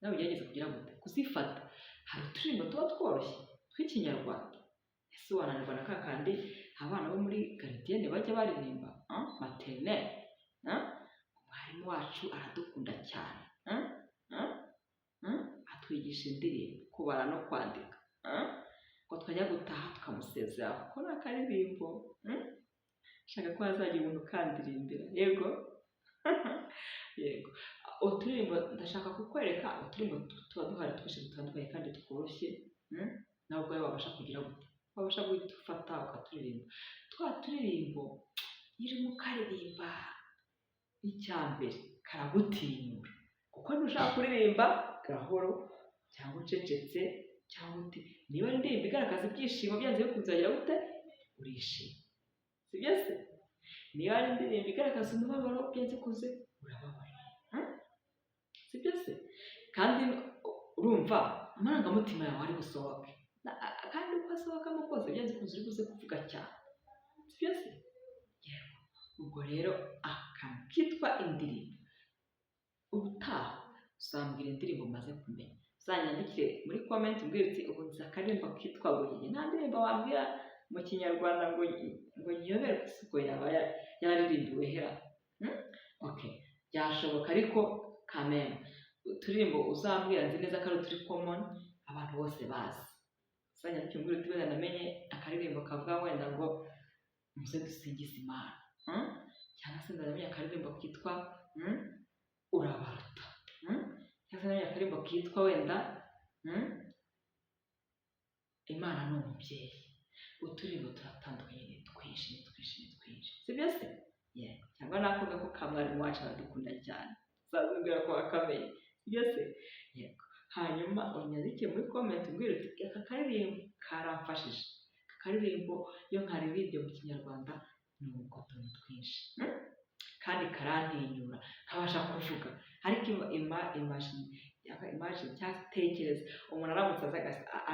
Nawe ugerageze kugira gute? Kuzifata. Hari uturirimbo tuba tworoshye tw'Ikinyarwanda. Ese wananirwa na kakandi abana bo muri gardienne bajya baririmba, maternelle? Mwarimu Mwarimu wacu aradukunda cyane. Atwigisha indirimbo, kubara no kwandika. Ngo twajya gutaha tukamusezera kuko ni akaririmbo. Shaka ko hazagira umuntu ukandirimbira. Yego, yego. Uturirimbo ndashaka kukwereka, uturirimbo tuba duhari twinshi dutandukanye kandi tworoshye. Nawe ubwawe wabasha kugira gute? Wabasha guhita ufata ukaturirimba. Twa turirimbo iyo urimo ukaririmba, icya mbere karagutinyura, kuko ntushaka kuririmba gahoro cyangwa ucecetse cyangwa uti niba ari indirimbo igaragaza ibyishimo, byanze bikunze wagira gute? Urishima, sibyo se? Niba ari indirimbo igaragaza umubabaro, byanze bikunze urababara. Sibyo se? Kandi urumva amarangamutima yawe ari busohoke. Kandi uko asohokamo kose, byanze bikunze uri buze kuvuga cyane, sibyo se? Yego. Ubwo rero akantu kitwa indirimbo, ubutaha uzambwira indirimbo umaze kumenya, uzanyandikire muri comment umbwire uti: "Ubu nzi akaririmbo kitwa Buhigi." Nta ndirimbo wambwira mu Kinyarwanda ngo nyiyoberwe, si ubwo yaba yararirimbiwe hera? Okay, byashoboka, ariko kameme uturirimbo uzambwira nzi neza ko ari uturi common abantu bose bazi. Uzanyandikire umbwire uti: "Wenda namenye akaririmbo kavuga wenda ngo muze dusingize Imana, Cyangwa se ndamenye akaririmbo kitwa Urabaruta, Cyangwa se ndamenye akaririmbo kitwa wenda Imana ni umubyeyi." Uturirimbo turatandukanye, ni twinshi, ni twinshi, ni twinshi, sibyo se? Yego. Cyangwa nako ngako ka mwarimu wacu aradukunda cyane, uzazubwira ko wakamenye, sibyo se? Yego. Hanyuma unyandike muri comment umbwire uti: "Aka karirimbo karamfashije, aka karirimbo iyo nkaririmbye mu Kinyarwanda ni utuntu twinshi, Kandi karantinyura nkabasha kuvuga." Ariko imagine, imagine cyangwa se tekereza umuntu aramutse aza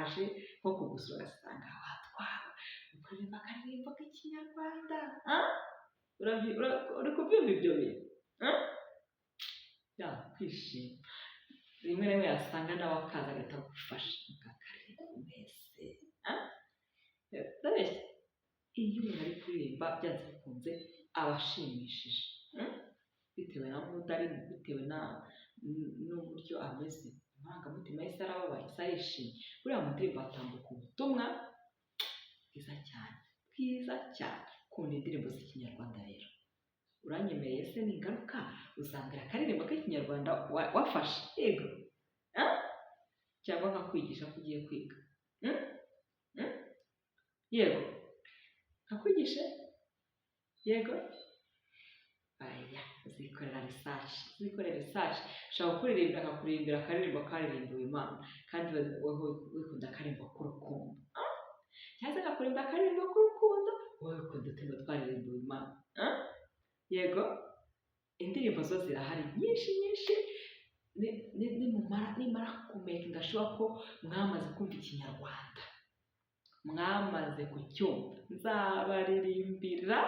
aje nko kugusura, agasanga watwawe ukaririmba akaririmbo k'Ikinyarwanda. Ah? Uri kubyumva ibyo bintu? Ah? Ya kwishima, rimwe na rimwe yasanga nawe akaza agahita agufasha mukakaririmba mwese. Ah? Ndabeshya? Iyo umuntu ari kuririmba, byanze bikunze aba ashimishije. Bitewe na mood arimo, bitewe n'uburyo ameze, amarangamutima ye, se arababaye, se arishimye. Buriya mu ndirimbo hatambuka ubutumwa bwiza cyane, bwiza cyane. Kunda indirimbo z'Ikinyarwanda rero. Uranyemereye se? Ni ingaruka uzambwira akaririmbo k'Ikinyarwanda wafashe? Yego. Ah? Cyangwa nkakwigisha ko ugiye kwiga? Hmm? Hmm? Yego, nkakwigishe? Yego. Aya, uzikorera research, uzikorera research. Ushobora kukuririmbira, akakuririmbira akaririmbo karirimbiwe Imana, kandi wowe wikunda akaririmbo k'urukundo. Ah? Cyangwa se akakuririmba akaririmbo k'urukundo, wowe wikunda uturimbo twaririmbiwe Imana. Ah? Yego. Indirimbo zo zirahari nyinshi nyinshi. Nimara kumakinga sure ko mwamaze kumva Ikinyarwanda, mwamaze kucyumva, nzabaririmbira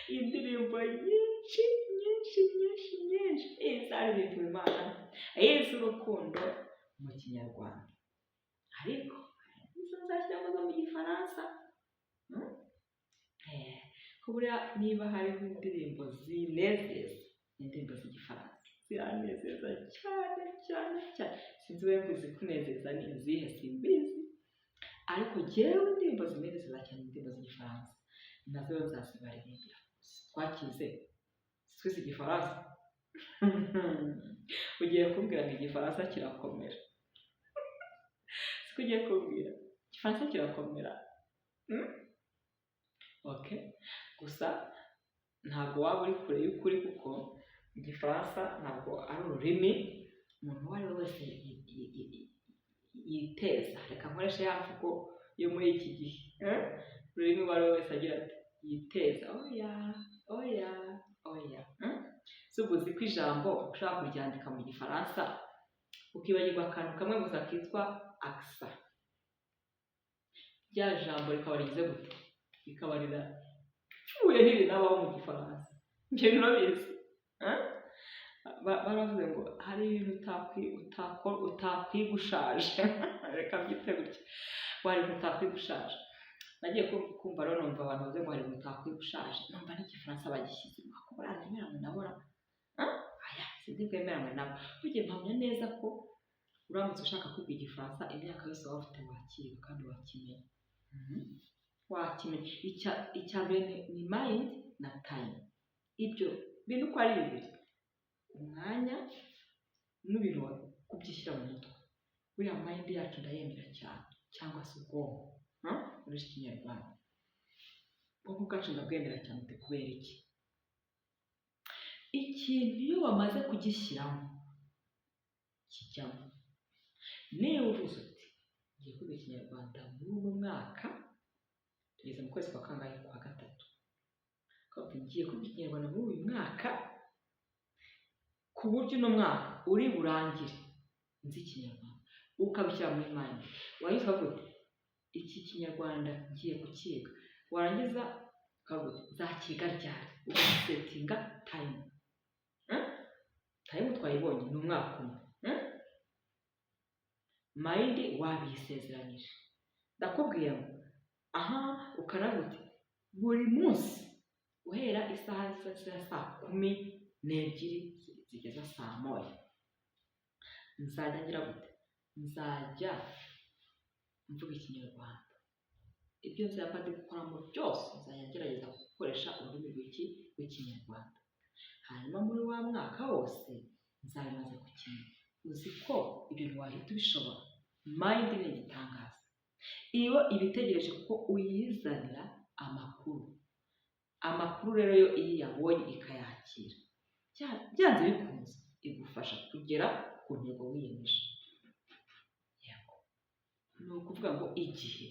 indirimbo nyinshi nyinshi nyinshi nyinshi izaririmba Imana, iz'urukundo mu Kinyarwanda, ariko izo nzashyiramo zo mu Gifaransa. Ko buriya niba hariho indirimbo zinezeza, indirimbo z'Igifaransa ziranezeza cyane cyane cyane. Sinzi wowe izikunezeza ni izihe, simbizi, ariko jyewe indirimbo zinezeza cyane, indirimbo z'Igifaransa, nazo nzazibaririmbira. Twakize, twize Igifaransa. Ugiye kumbwira ngo Igifaransa kirakomera? Siko ugiye kumbwira? Igifaransa kirakomera? Okay, gusa ntabwo waba uri kure y'ukuri, kuko Igifaransa ntabwo ari ururimi umuntu uwo ari we wese yiteza. Reka nkoreshe ya mvugo yo muri iki gihe, eh? Ururimi uwo ari we wese agira ati yiteza, oya, oya, oya. Si ubwo uzi ko ijambo ushobora kuryandika mu Gifaransa ukibagirwa akantu kamwe gusa kitwa accent, rya jambo rikaba rigize gute? Rikaba rirapfuye, ntirinabaho mu Gifaransa. Ibyo bintu urabizi? Eh? Baravuze ngo hari ibintu utakwiga ushaje, reka mbyite gutya, ngo hari ibintu utakwiga ushaje. Nagiye kumva rero numva abantu bavuze ngo hari ibintu utakwiga ushaje, numva n'Igifaransa bagishyizemo. Ako buriya nemera ngo nabora. Aya Sindi bwemeranywe nabo. Burya mpamya neza ko uramutse ushaka kwiga Igifaransa, imyaka yose waba ufite wakiga kandi wakimenya. Wakimenya. Icya mbere ni mind na time. Ibyo bintu uko ari bibiri, umwanya n'ibintu kubyishyira mu mutwe. Buriya mind yacu ndayemera cyane, cyangwa se ubwonko muri iki Kinyarwanda. Ubwonko bwacu ndabwemera cyane. Uti kubera iki? Ikintu iyo wamaze kugishyiramo kijyamo. Niba uvuze uti ngiye kwiga Ikinyarwanda muri uno mwaka, tugeze mu kwezi kwa kangahe? Kwa gatatu. Ukavuga ngiye kwiga Ikinyarwanda muri uyu mwaka, ku buryo uno mwaka uri burangire nzi Ikinyarwanda, ukabishyira muri mind, warangiza ukavuga uti iki Kinyarwanda ngiye kukiga, warangiza ukavuga uti nzakiga ryari? Ugasettinga time. Time twayibonye, ni umwaka umwe. Mind wabisezeranyije. Ndakubwiye ngo aha ukanavuga uti buri munsi guhera isaha za 12:00 zigeza 1:00 nzajya ngira gute? Nzajya mvuga Ikinyarwanda. Ibyo nzaba ndi gukoramo byose nzajya ngerageza gukoresha ururimi rw'Ikinyarwanda. Hanyuma muri wa mwaka wose nzabimaze kukimenya. Uzi ko ibyo ntiwahita ubishobora? Mind ni igitangaza. Iyo iba itegereje ko uyizanira amakuru. Amakuru rero yo iyo iyabonye ikayakira, byanze bikunze igufasha kugera ku ntego wiyemeje. Yego, ni ukuvuga ngo igihe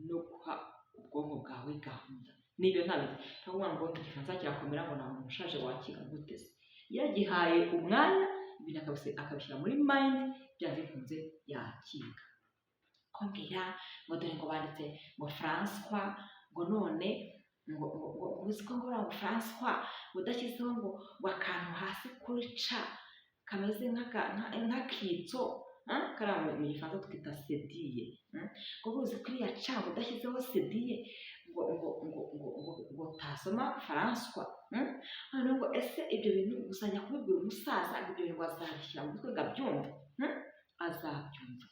no guha ubwonko bwawe gahunda nibyo. Nta bindi ntakuvuga ngo Igifaransa kirakomera, ngo nta muntu ushaje wakiga. Gute se? Iyo agihaye umwanya, ibintu akabishyira muri mind, byanze bikunze yakiga. Kumbwira ngo dore ngo banditse ngo François, ngo none ngo uzi ko ngo uriya ngo François udashyizeho ngo akantu hasi kuri ca kameze nk'akitso, kariya mu Gifaransa twita cédille, ngo uzi ko iriya ca ngo udashyizeho cédille ngo utasoma François. Noneho ngo ese ibyo bintu uzajya kubibwira umusaza, ngo ibyo bintu ngo azabishyira mu mutwe ngo abyumve? Azabyumva.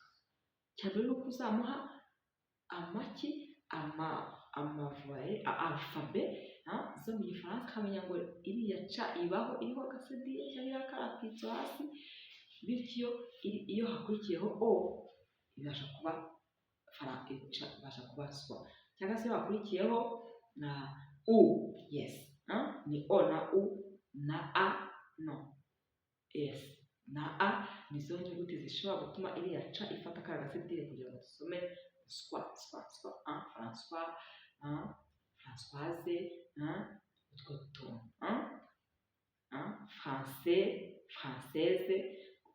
Icya mbere ni uko uzamuha amaki ama amavoyelles, alphabet zo mu Gifaransa, akamenya ngo iriya ca ibaho iriho agacédille cyangwa iriho kariya kitso hasi, bityo iyo hakurikiyeho o ibasha kuba ibasha kuba swa, cyangwa se iyo hakurikiyeho na u, yes, ni o na u na a, no, yes, na a, nizo nyuguti zishobora gutuma iriya ca ifata kariya gacédille kugira ngo dusome swa, swa, swa, François, Françoise, utwo tuntu, français, française.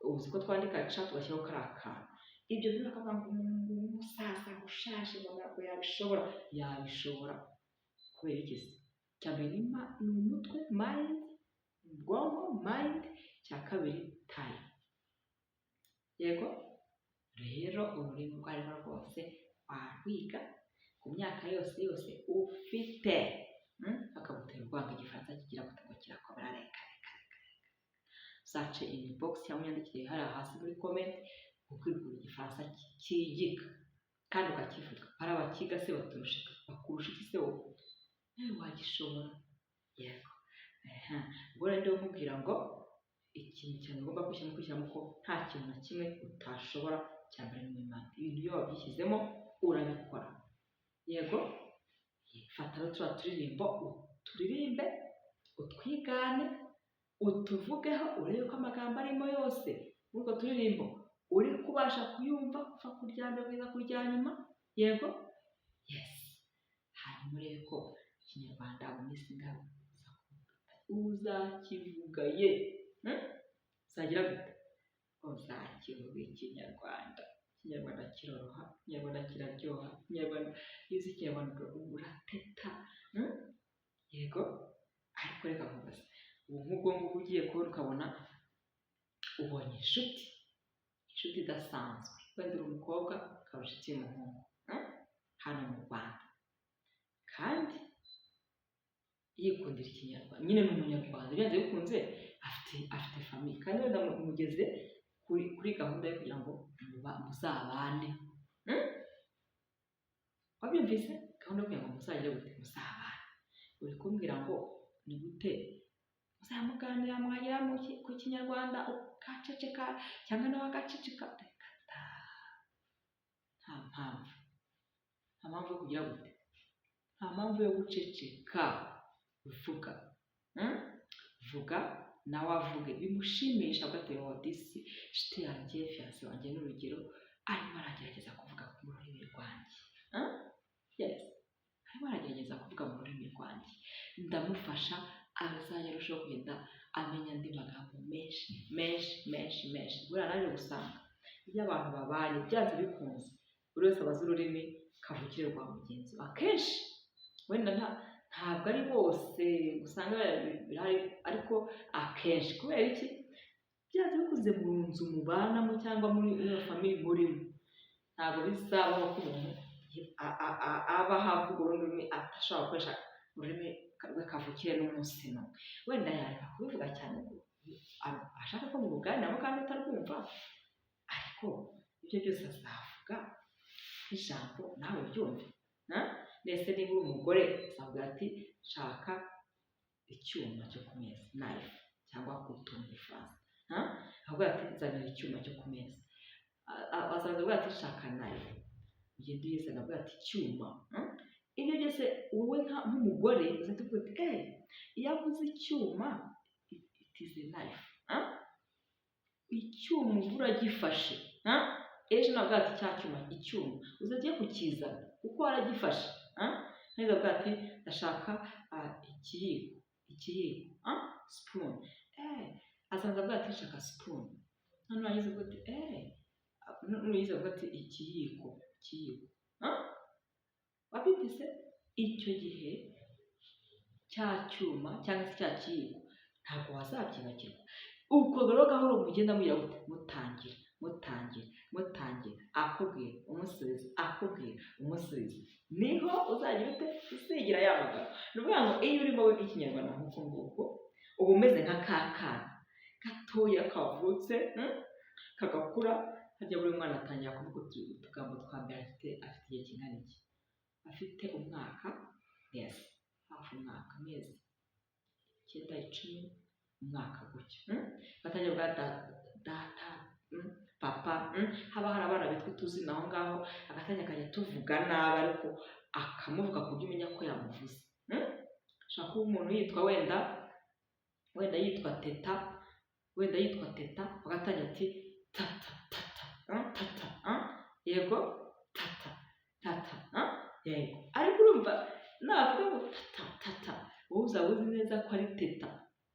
Uzi ko twandika ca tugashyiraho kariya kantu. Ibyo bintu bakavuga ngo umuntu w'umusaza ushaje ngo ntabwo yabishobora. Yabishobora. Kubera iki se? Icya mbere ni umutwe, mind, ubwonko, mind. Icya kabiri, time. Yego rero, ururimi urwo ari rwo rwose warwiga ku myaka yose yose ufite. Bakagutera urwango Igifaransa kigira gute, ngo kirakomera. Reka reka reka reka. Uzace inbox cyangwa unyandikire hariya hasi muri comment ukubwira ukuntu Igifaransa kigika kandi ukakivuga. Hari abakiga se baturusha, bakurusha iki se wowe? Nawe wagishobora. Yego. Ubwo rero ndiho nkubwira ngo ikintu cyane ugomba kwishyiramo ko nta kintu na kimwe utashobora. Cya mbere ni Imana. Ibintu iyo wabyishyizemo urabikora. Yego, fata rero turiya turirimbo uturirimbe, utwigane, utuvugeho, urebe ko amagambo arimo yose muri utwo turirimbo uri kubasha kuyumva kuva ku rya mbere kugeza ku rya nyuma. Yego, yes. Hanyuma urebe ko Ikinyarwanda mu minsi ingahe uzakivuga ye. Uzagira gute? Uzakivuga Ikinyarwanda. Ikinyarwanda kiroroha, Ikinyarwanda kiraryoha. Ikinyarwanda, iyo uzi Ikinyarwanda urateta. Yego. Ariko reka nkubaze, ubu nk'ubwo ngubwo ugiye kubona ukabona ubonye inshuti idasanzwe, wenda uri umukobwa ukaba inshuti y'umuhungu hano mu Rwanda, kandi yikundira Ikinyarwanda, nyine ni Umunyarwanda, byanze bikunze afite Afite famille, kandi wenda mugeze kuri gahunda yo kugira ngo muzabane. Wabyumvise? Gahunda yo kugira ngo muzagire gute? Muzabane. Uri kumbwira ngo ni gute muzamuganira mwagera ku Kinyarwanda ukaceceka, cyangwa nawe agaceceka? Reka da, nta mpamvu, nta mpamvu yo kugira gute, nta mpamvu yo guceceka. Vuga. Vuga nawe avuge, bimushimisha, avuga ati: "Oh, disi inshuti yanjye, fiancé wanjye ni urugero, arimo aragerageza kuvuga mu rurimi rwanjye. Yes, arimo aragerageza kuvuga mu rurimi rwanjye, ndamufasha, azajya arushaho kugenda amenya andi magambo menshi, menshi, menshi, menshi." Buriya naje gusanga iyo abantu babanye, byanze bikunze buri wese aba azi ururimi kavukire rwa mugenzi we. Akenshi wenda ntabwo ari bose usanga birahari, ariko akenshi. Kubera iki? Byanze bikunze mu nzu mubanamo cyangwa muri iyo famille murimo, ntabwo bizabaho ko umuntu aba avuga urundi rurimi adashobora gukoresha ururimi rwe kavukire n'umunsi n'umwe. Wenda yareka kubivuga cyane ngo ashaka ko mubuganiramo kandi utarwumva, ariko ibyo byose azavuga ijambo nawe uryumve. Mbese niba uri umugore, uzavuga ati: "Shaka icyuma cyo ku meza," knife cyangwa couteau mu Gifaransa. Avuga ati: "Nzanira icyuma cyo ku meza." Azaza avuga ati: "Shaka knife," ugenda uyizana, avuga ati: "Icyuma." Ibyo byose wowe nk'umugore uzahita uvuga uti: "Eh, iyo avuze icyuma, it is a knife." Icyuma uba uragifashe. Ejo navuga ati: "Cya cyuma, icyuma," uzajya kukizana kuko waragifashe. Neza, avuga ati: "Ndashaka ikiyiko," ikiyiko, spoon. Azaza avuga ati: "Shaka spoon." None nurangiza uvuga uti: "Eh," nurangiza uvuga ati: "Ikiyiko, ikiyiko." Wabyumvise? Icyo gihe cya cyuma cyangwa se cya kiyiko ntabwo wazabyibagirwa. Ubwo rero gahoro mugenda mugira gute? Mutangira, mutangira, mutangira, akubwira umusubiza, akubwira umusubiza, niho uzagira ute? Uzigira ya magambo. Ni ukuvuga ngo iyo urimo wiga Ikinyarwanda nk'uko nguko, uba umeze nka ka kana gatoya kavutse, kagakura. Harya buri mwana atangira kuvuga utugambo twa mbere afite igihe kingana iki? Afite umwaka, yes, hafi umwaka, amezi 9, 10, umwaka gutyo. Batangira kuvuga data, papa. Haba hari abana bitwa utuzina aho ngaho, agatangira akajya tuvuga nabi, ariko akamuvuga ku buryo umenya ko yamuvuze. Ashobora kuba umuntu yitwa wenda yitwa Teta, wenda yitwa Teta, bagatangira ati: "Tata, tata, tata, yego, tata, tata, yego." Ariko urumva navuga ngo "tata, tata," wowe uzaba uzi neza ko ari Teta.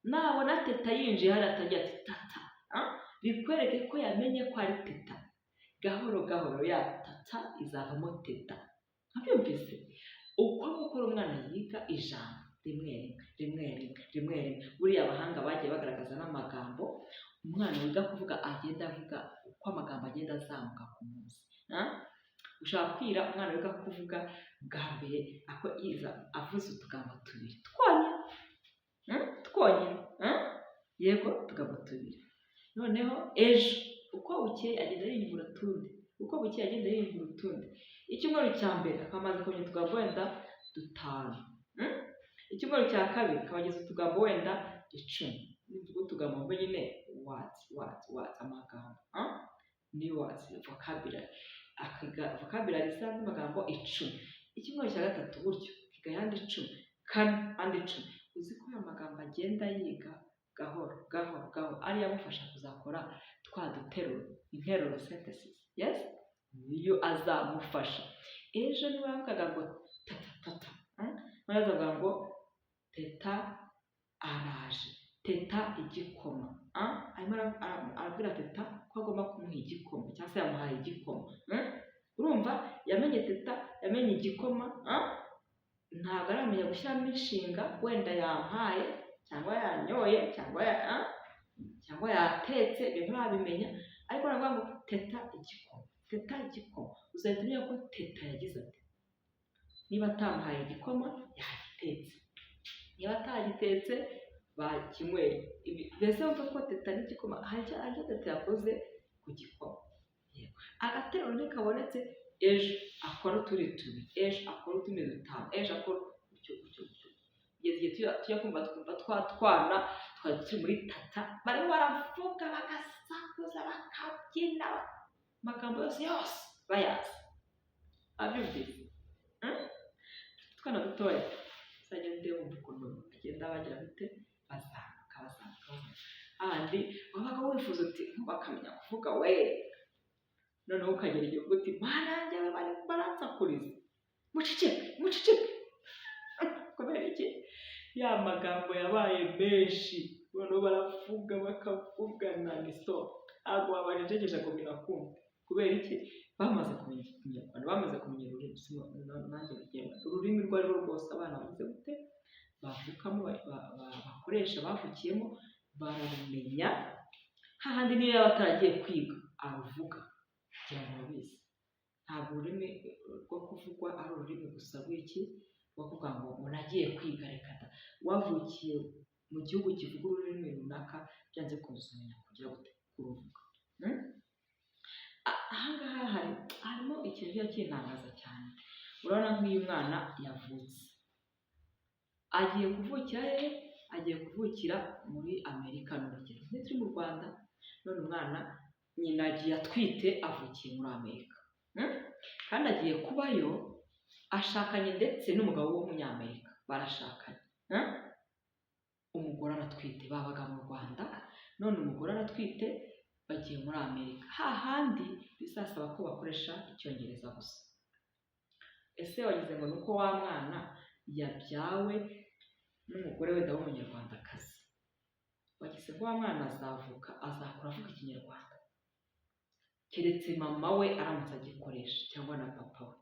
Nabona Teta yinjiye hariya, atangira ati: "Tata," bikwereke ko yamenye ko ari Teta. Gahoro gahoro ya tata izavamo teta. Wabyumvise? Uko gukora, umwana yiga ijambo rimwe rimwe, rimwe rimwe, rimwe rimwe. Buriya abahanga bagiye bagaragaza n'amagambo umwana wiga kuvuga agenda avuga, uko amagambo agenda azamuka ku munsi. Ushobora kwira umwana wiga kuvuga bwa mbere ako yiza avuze utugambo tubiri twonyine, twonyine, yego, utugambo tubiri. Noneho ejo uko bukeye agenda yiyungura utundi, uko bukeye agenda yiyungura utundi. Icyumweru cya mbere akaba amaze kumenya utugambo wenda dutanu. Icyumweru cya kabiri akaba ageze utugambo wenda 10. Nimvuga utugambo mbe nyine words, words, words, amagambo, new words, vocabulary, akiga vocabulary z'andi magambo 10. Icyumweru cya gatatu gutyo, akiga ayandi 10, kane andi 10. Uzi ko aya magambo agenda yiga gahoro gahoro gahoro ariyo amufasha kuzakora twa duteruro, interuro, sentences? Yes, niyo azamufasha. Ejo niba yavugaga ngo "tata, tata," noneho azavuga ngo "Teta araje, teta igikoma." Arimo arabwira Teta ko agomba kumuha igikoma cyangwa se yamuhaye igikoma. Urumva yamenye teta, yamenye igikoma. Ntabwo aramenya gushyiramo inshinga, wenda yampaye cyangwa yanyoye cyangwa yatetse, ibyo nturabimenya. Ariko aravuga ngo "Teta igikoma, teta igikoma," uzahita umenya ko Teta yagize ati: niba atamuhaye igikoma, yagitetse, niba atagitetse. Bakinyweye. Mbese wumva ko Teta n'igikoma hari icyo Teta yakoze ku gikoma. Yego. Agateruro ntikabonetse, ejo akora utundi tubiri, ejo akora utundi dutanu, ejo akora gutyo gutyo gutyo, kugeza igihe tujya kumva twumva twa twana twari turi muri Tata barimo baravuga, bagasakuza, bakabyina, amagambo yose yose bayazi. Abyumvise? Utwana dutoya uzajya wumva ukuntu bagenda bagira gute, bazamuka, bazamuka, bazamuka. Hahandi wabaga wifuza uti bakamenya kuvuga we, noneho ukagera igihe uvuga uti: "Mana yanjye we, bari baransakuriza, muceceke, muceceke." Kubera iki? Ya magambo yabaye menshi, noneho baravuga, bakavugana ni stop, ntabwo wabacecekesha ngo birakumva. Kubera iki? Bamaze kumenya Ikinyarwanda, bamaze kumenya ururimi. Nanjye Ikinyarwanda, ururimi urwo ari rwo rwose, abana bagize gute, bavukamo, bakoresha, bavukiyemo, bararumenya. Hahandi niyo yaba ataragiye kwiga aruvuga, kugira ngo urabizi. Ntabwo ururimi rwo kuvugwa ari ururimi gusa rw'iki, rwo kuvuga ngo nagiye kwiga. Reka da! Wavukiye mu gihugu kivuga ururimi runaka, byanze bikunze uzamenya kugira gute, kuruvuga. Aha ngaha harimo ikintu kijya kintangaza cyane. Urabona nk'iyo umwana yavutse, agiye kuvukira hehe? Agiye kuvukira muri Amerika, ni urugero, ntituri mu Rwanda. None umwana nyina agiye atwite, avukiye muri Amerika, Kandi agiye kubayo, ashakanye ndetse n'umugabo w'Umunyamerika, barashakanye. Umugore aratwite, babaga mu Rwanda, none umugore aratwite, bagiye muri Amerika, hahandi bizasaba ko bakoresha Icyongereza gusa. Ese wagize ngo ni uko wa mwana yabyawe n'umugore wenda w'Umunyarwandakazi, wagize ngo wa mwana azavuka, azakura avuga Ikinyarwanda? Keretse mama we aramutse agikoresha cyangwa na papa we.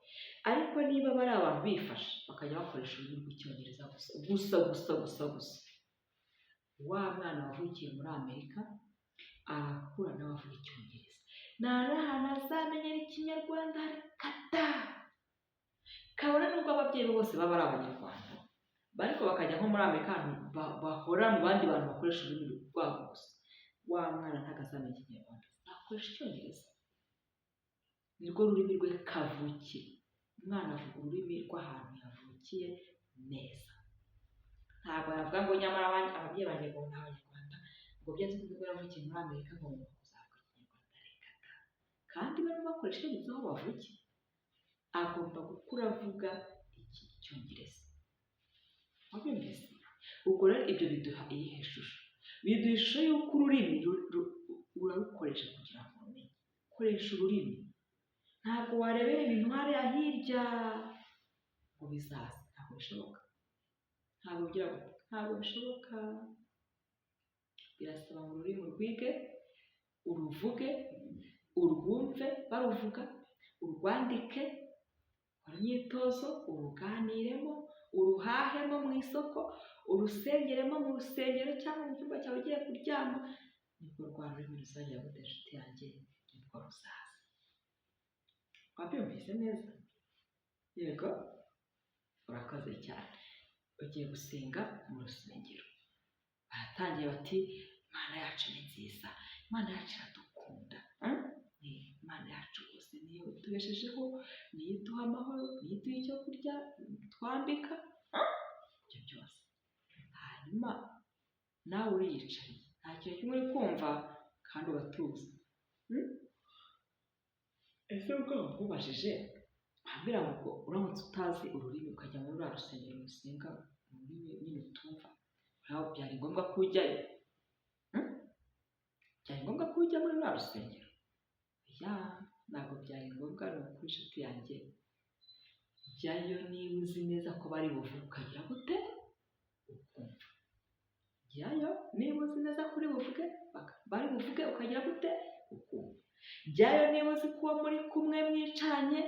Ariko niba bari abantu bifashe, bakajya bakoresha ururimi rw'Icyongereza gusa gusa gusa gusa gusa, wa mwana wavukiye muri Amerika arakura nawe avuga Icyongereza, nta n'ahantu azamenyera Ikinyarwanda. Kata kabone n'ubwo ababyeyi be bose baba ari Abanyarwanda, ariko bakajya nko muri Amerika, ahantu bahora mu bandi bantu bakoresha ururimi rwabo gusa, wa mwana ntabwo azamenya Ikinyarwanda, akoresha Icyongereza, nirwo rurimi rwe kavukire. Umwana avuga ururimi rw'ahantu yavukiye neza. Ntabwo yavuga ngo nyamara ababyeyi banjye ngo ni Abanyarwanda, ngo byanze bikunze ko yavukiye muri Amerika ngo ngomba kuzavuga Ikinyarwanda. Reka da! Kandi barimo bakoresha Icyongereza aho bavukiye, agomba gukura avuga iki? Icyongereza. Wabyumvise? Ubwo rero ibyo biduha iyihe shusho? Biduha ishusho y'uko ururimi urarukoresha kugira ngo urumenye. Koresha ururimi. Ntabwo warebera ibintu hariya hirya ngo bizaza, ntabwo bishoboka. Ntabwo bigira gute? Ntabwo bishoboka. Birasaba ngo ururimi urwige, uruvuge, urwumve baruvuga, urwandike, ukore imyitozo, uruganiremo, uruhahemo mu isoko, urusengeremo mu rusengero cyangwa mu cyumba cyawe ugiye kuryama, nibwo rwa rurimi ruzagera gute, inshuti yanjye? Nibwo ruzaza. Wabyumvise neza? Yego, urakoze cyane. Ugiye gusenga mu rusengero, baratangiye bati: "Imana yacu ni nziza, Imana yacu iradukunda. Imana yacu rwose niyo itubeshejeho, niyo iduha amahoro, niyo iduha icyo kurya, twambika ibyo byose." Hanyuma nawe uriyicariye, nta kintu kimwe uri kumva kandi ugatuza. Ese ubwo nkubajije, wambwira ngo uramutse utazi ururimi ukajya muri ruriya rusengero rusenga mu rurimi nyine utumva, byari ngombwa ko ujyayo? Byari ngombwa ko ujya muri ruriya rusengero? Ya, ntabwo byari ngombwa. Ni ukuri, inshuti yanjye, jyayo niba uzi neza ko bari buvuge ukagira gute, ukumva. Jyayo niba uzi neza ko uri buvuge, bari buvuge ukagira gute, ukumva. Jyayo niba uzi ko uwo muri kumwe mwicaranye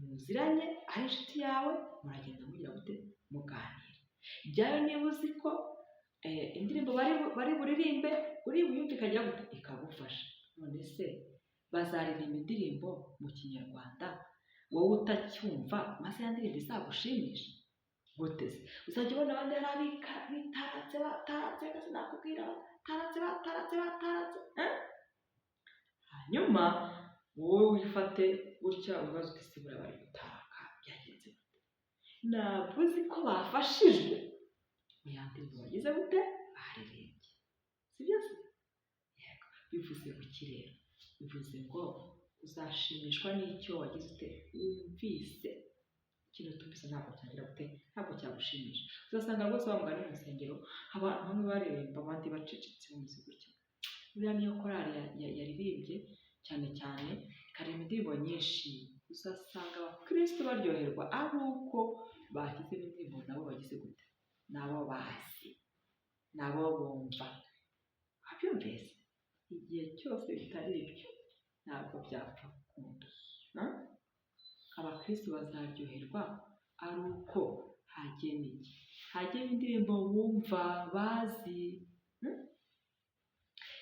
muziranye, ari inshuti yawe, muragenda mugira gute, muganira. Jyayo niba uzi ko indirimbo bari buririmbe uri buyumve ikagira gute, ikagufasha. None se bazaririmba indirimbo mu Kinyarwanda wowe utacyumva, maze ya ndirimbo izagushimisha? Gute se? Uzajya ubona abandi hari bitaratse, bataratse, sinakubwira, bataratse, bataratse, bataratse, eh? Hanyuma wowe wifate gutya ubaze uti: "Se buriya bari gutaka byagenze gute?" Ntabwo uzi ko bafashijwe mu ya ndirimbo bagize gute? Baririmbye. Si byo se? Yego. Bivuze ngo iki rero? Bivuze ngo uzashimishwa n'icyo wagize ute? Wumvise. Ikintu utumvise ntabwo cyagira gute? Ntabwo cyagushimisha. Uzasanga rwose wa mugani mu nsengero abantu bamwe baririmba, abandi bacecetse, bameze gutya. Buriya niyo korali yaririmbye cyane cyane, ikaririmba indirimbo nyinshi, uzasanga abakristo baryoherwa ari uko bashyizemo indirimbo nabo bagize gute? Nabo bazi, nabo bumva. Wabyumvise? Igihe cyose bitari ibyo, ntabwo byapfa gukunda. Abakristo bazaryoherwa ari uko hagiyemo iki? Hagiyemo indirimbo bumva, bazi.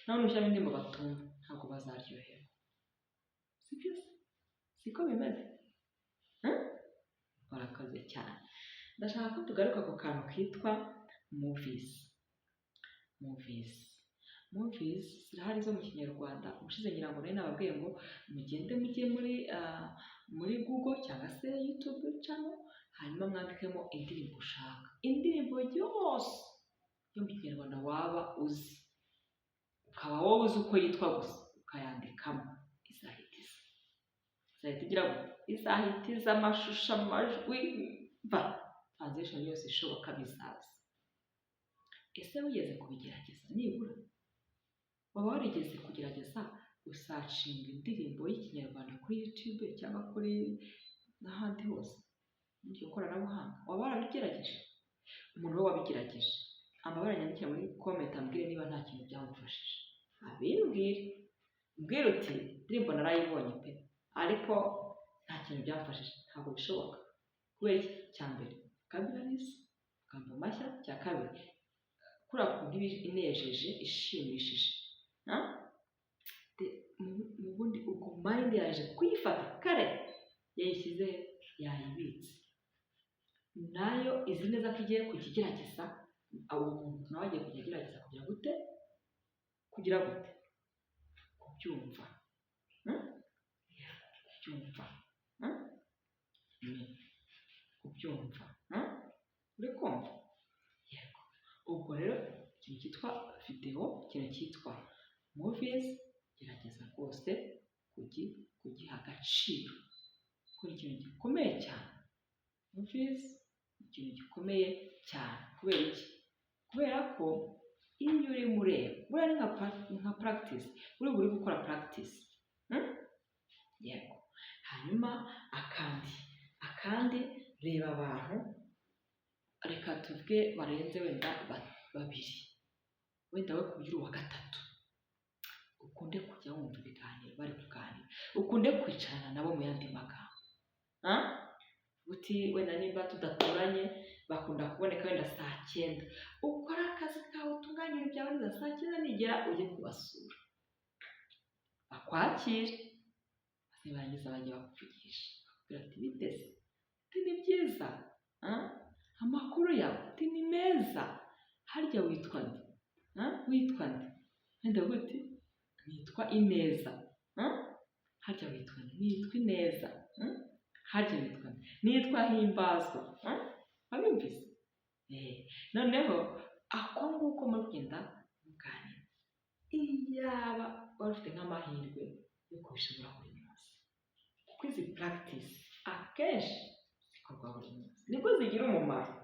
Naho nushyiramo indirimbo batumva, ntabwo bazaryoherwa. Si byo se? Siko bimeze? Barakoze cyane. Ndashaka ko tugaruka ku kantu kitwa movies. Movies, movies zirahari zo mu Kinyarwanda. Ubushize ngira ngo nari nababwiye ngo mugende mujye muri Google cyangwa se YouTube channel, hanyuma mwandikemo indirimbo ushaka, indirimbo yose yo mu Kinyarwanda waba uzi, ukaba wowe uzi uko yitwa gusa, ukayandikamo, izahita iza. Izahita igira gute? Izahita iza, amashusho, amajwi, va translation yose ishoboka bizaza. Ese wigeze kubigerageza? Nibura waba warigeze kugerageza gusearchinga indirimbo y'Ikinyarwanda kuri YouTube cyangwa kuri n'ahandi hose muri iryo koranabuhanga? Waba warabigerageje? Umuntu we wabigerageje amabara nyandikira muri comment, ambwire niba nta kintu byamufashije. Abimbwire, mbwire uti: "Indirimbo narayibonye pe, ariko nta kintu byamfashije." Ntabwo bishoboka. Kubera iki? Cya mbere, vocabularies, amagambo mashya. Cya kabiri, kuriya kuntu iba inejeje, ishimishije. Mu bundi ubwo mind yaje kuyifata kare, yayishyize, yayibitse, nayo izi neza ko igiye kujya igerageza. Uwo muntu nawe agiye kujya agerageza kugira gute? Kugira gute? Kubyumva. Kubyumva. Kubyumva. Uri kumva? Yego. Ubwo rero ikintu cyitwa videwo, ikintu cyitwa movies, gerageza rwose kugiha agaciro kuko ni ikintu gikomeye cyane. Movies ni ikintu gikomeye cyane. Kubera iki? Kubera ko iyo urimo ureba, buriya ni nka practice, buriya uba uri gukora practice. Yego. Hanyuma akandi, reba abantu, reka tuvuge barenze wenda babiri, wenda we kugira uwa gatatu, ukunde kujya wumva ibiganiro bari kuganira, ukunde kwicarana nabo. Mu yandi magambo, uti wenda nimba tudaturanye, bakunda kuboneka wenda saa 9, ukore akazi kawe, utunganye ibintu byawe neza, saa 9 nigera ujye kubasura, bakwakire, maze barangiza bajye bakuvugisha, bakubwira ati: "Bite se?" Uti: "Ni byiza." "Amakuru yawe?" Uti: "Ni meza." "Harya witwa nde? Witwa nde?" Wenda uti: "Nitwa Ineza." "Harya witwa nde?" "Nitwa Ineza." "Harya witwa nde?" "Nitwa Himbazwa." Wabyumvise? Noneho ako nguko muri kugenda muganira, iyaba wari ufite nk'amahirwe yo kubishobora buri munsi, kuko izi practice akenshi zikorwa buri munsi nibwo zigira umumaro.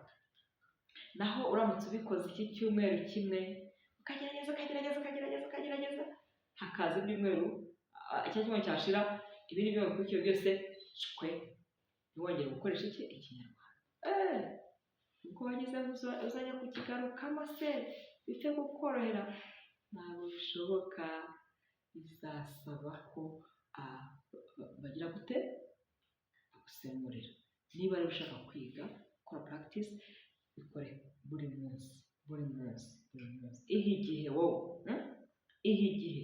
Naho uramutse ubikoze iki cyumweru kimwe, ukagerageza, ukagerageza, ukagerageza, ukagerageza, hakaza ibyumweru, icya cyumweru cyashira, ibindi byumweru bikurikiye byose shwe, ntiwongere gukoresha iki? Ikinyarwanda. Ubwo wageze ngo uzajya kukigarukamo se bipfe kukorohera? Ntabwo bishoboka. Bizasaba ko bagira gute? Bagusemurira. Niba rero ushaka kwiga gukora practice, bikore buri munsi, buri munsi, buri munsi. Iha igihe wowe, Iha igihe,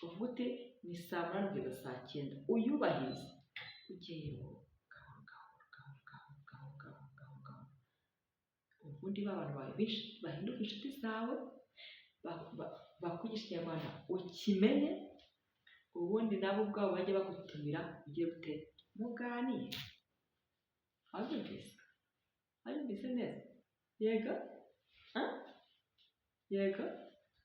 uvuga uti: "Ni saa 8 kugeza saa 9," uyubahirize, ujyeyo gahoro gahoro, gahoro gahoro, gahoro gahoro, gahoro gahoro. Ubundi ba bantu bawe bahinduka inshuti zawe, bakwigisha Ikinyarwanda ukimenye, ubundi nabo ubwabo bajye bagutumira, ujye gute? Muganire. Wabyumvise? Wabyumvise neza? Yego? Ah? Yego?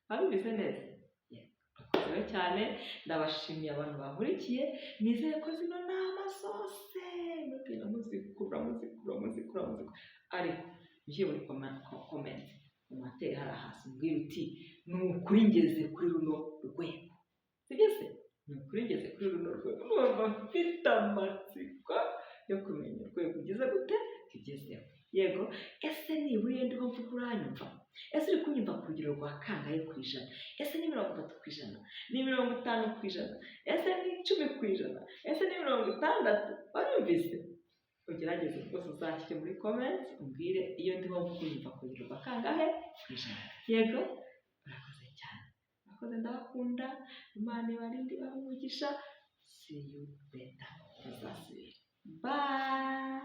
Wabyumvise neza? Yego. Urakoze cyane, ndabashimiye abantu bankurikiye, nizeye ko zino nama zose mugenda muzikura, muzikura, muzikura, muzikura, ariko mushyire muri comment, commentaire hariya hasi, umbwire uti: "Ni ukuri ngeze kuri runo rwego." Sibyo se? Ni ukuri ngeze kuri runo rwego. Numva mfite amatsiko yo kumenya urwego ugeze gute, ugezeho. Yego. Ese nibura iyo ndiho mvuga uranyumva? Ese uri kunyumva ku rugero rwa kangahe ku ijana? Ese ni 30%? Ni 50%? Ese ni 10%? Ese ni 60? Warumvise? Ugerageze rwose uzashyire muri comment, umbwire iyo ndiho mvuga unyumva ku rugero rwa kangahe ku ijana. Yego, urakoze cyane, urakoze, ndabakunda. Imana ibarinde, ibahe umugisha. See you later, tuzasubira. Bye.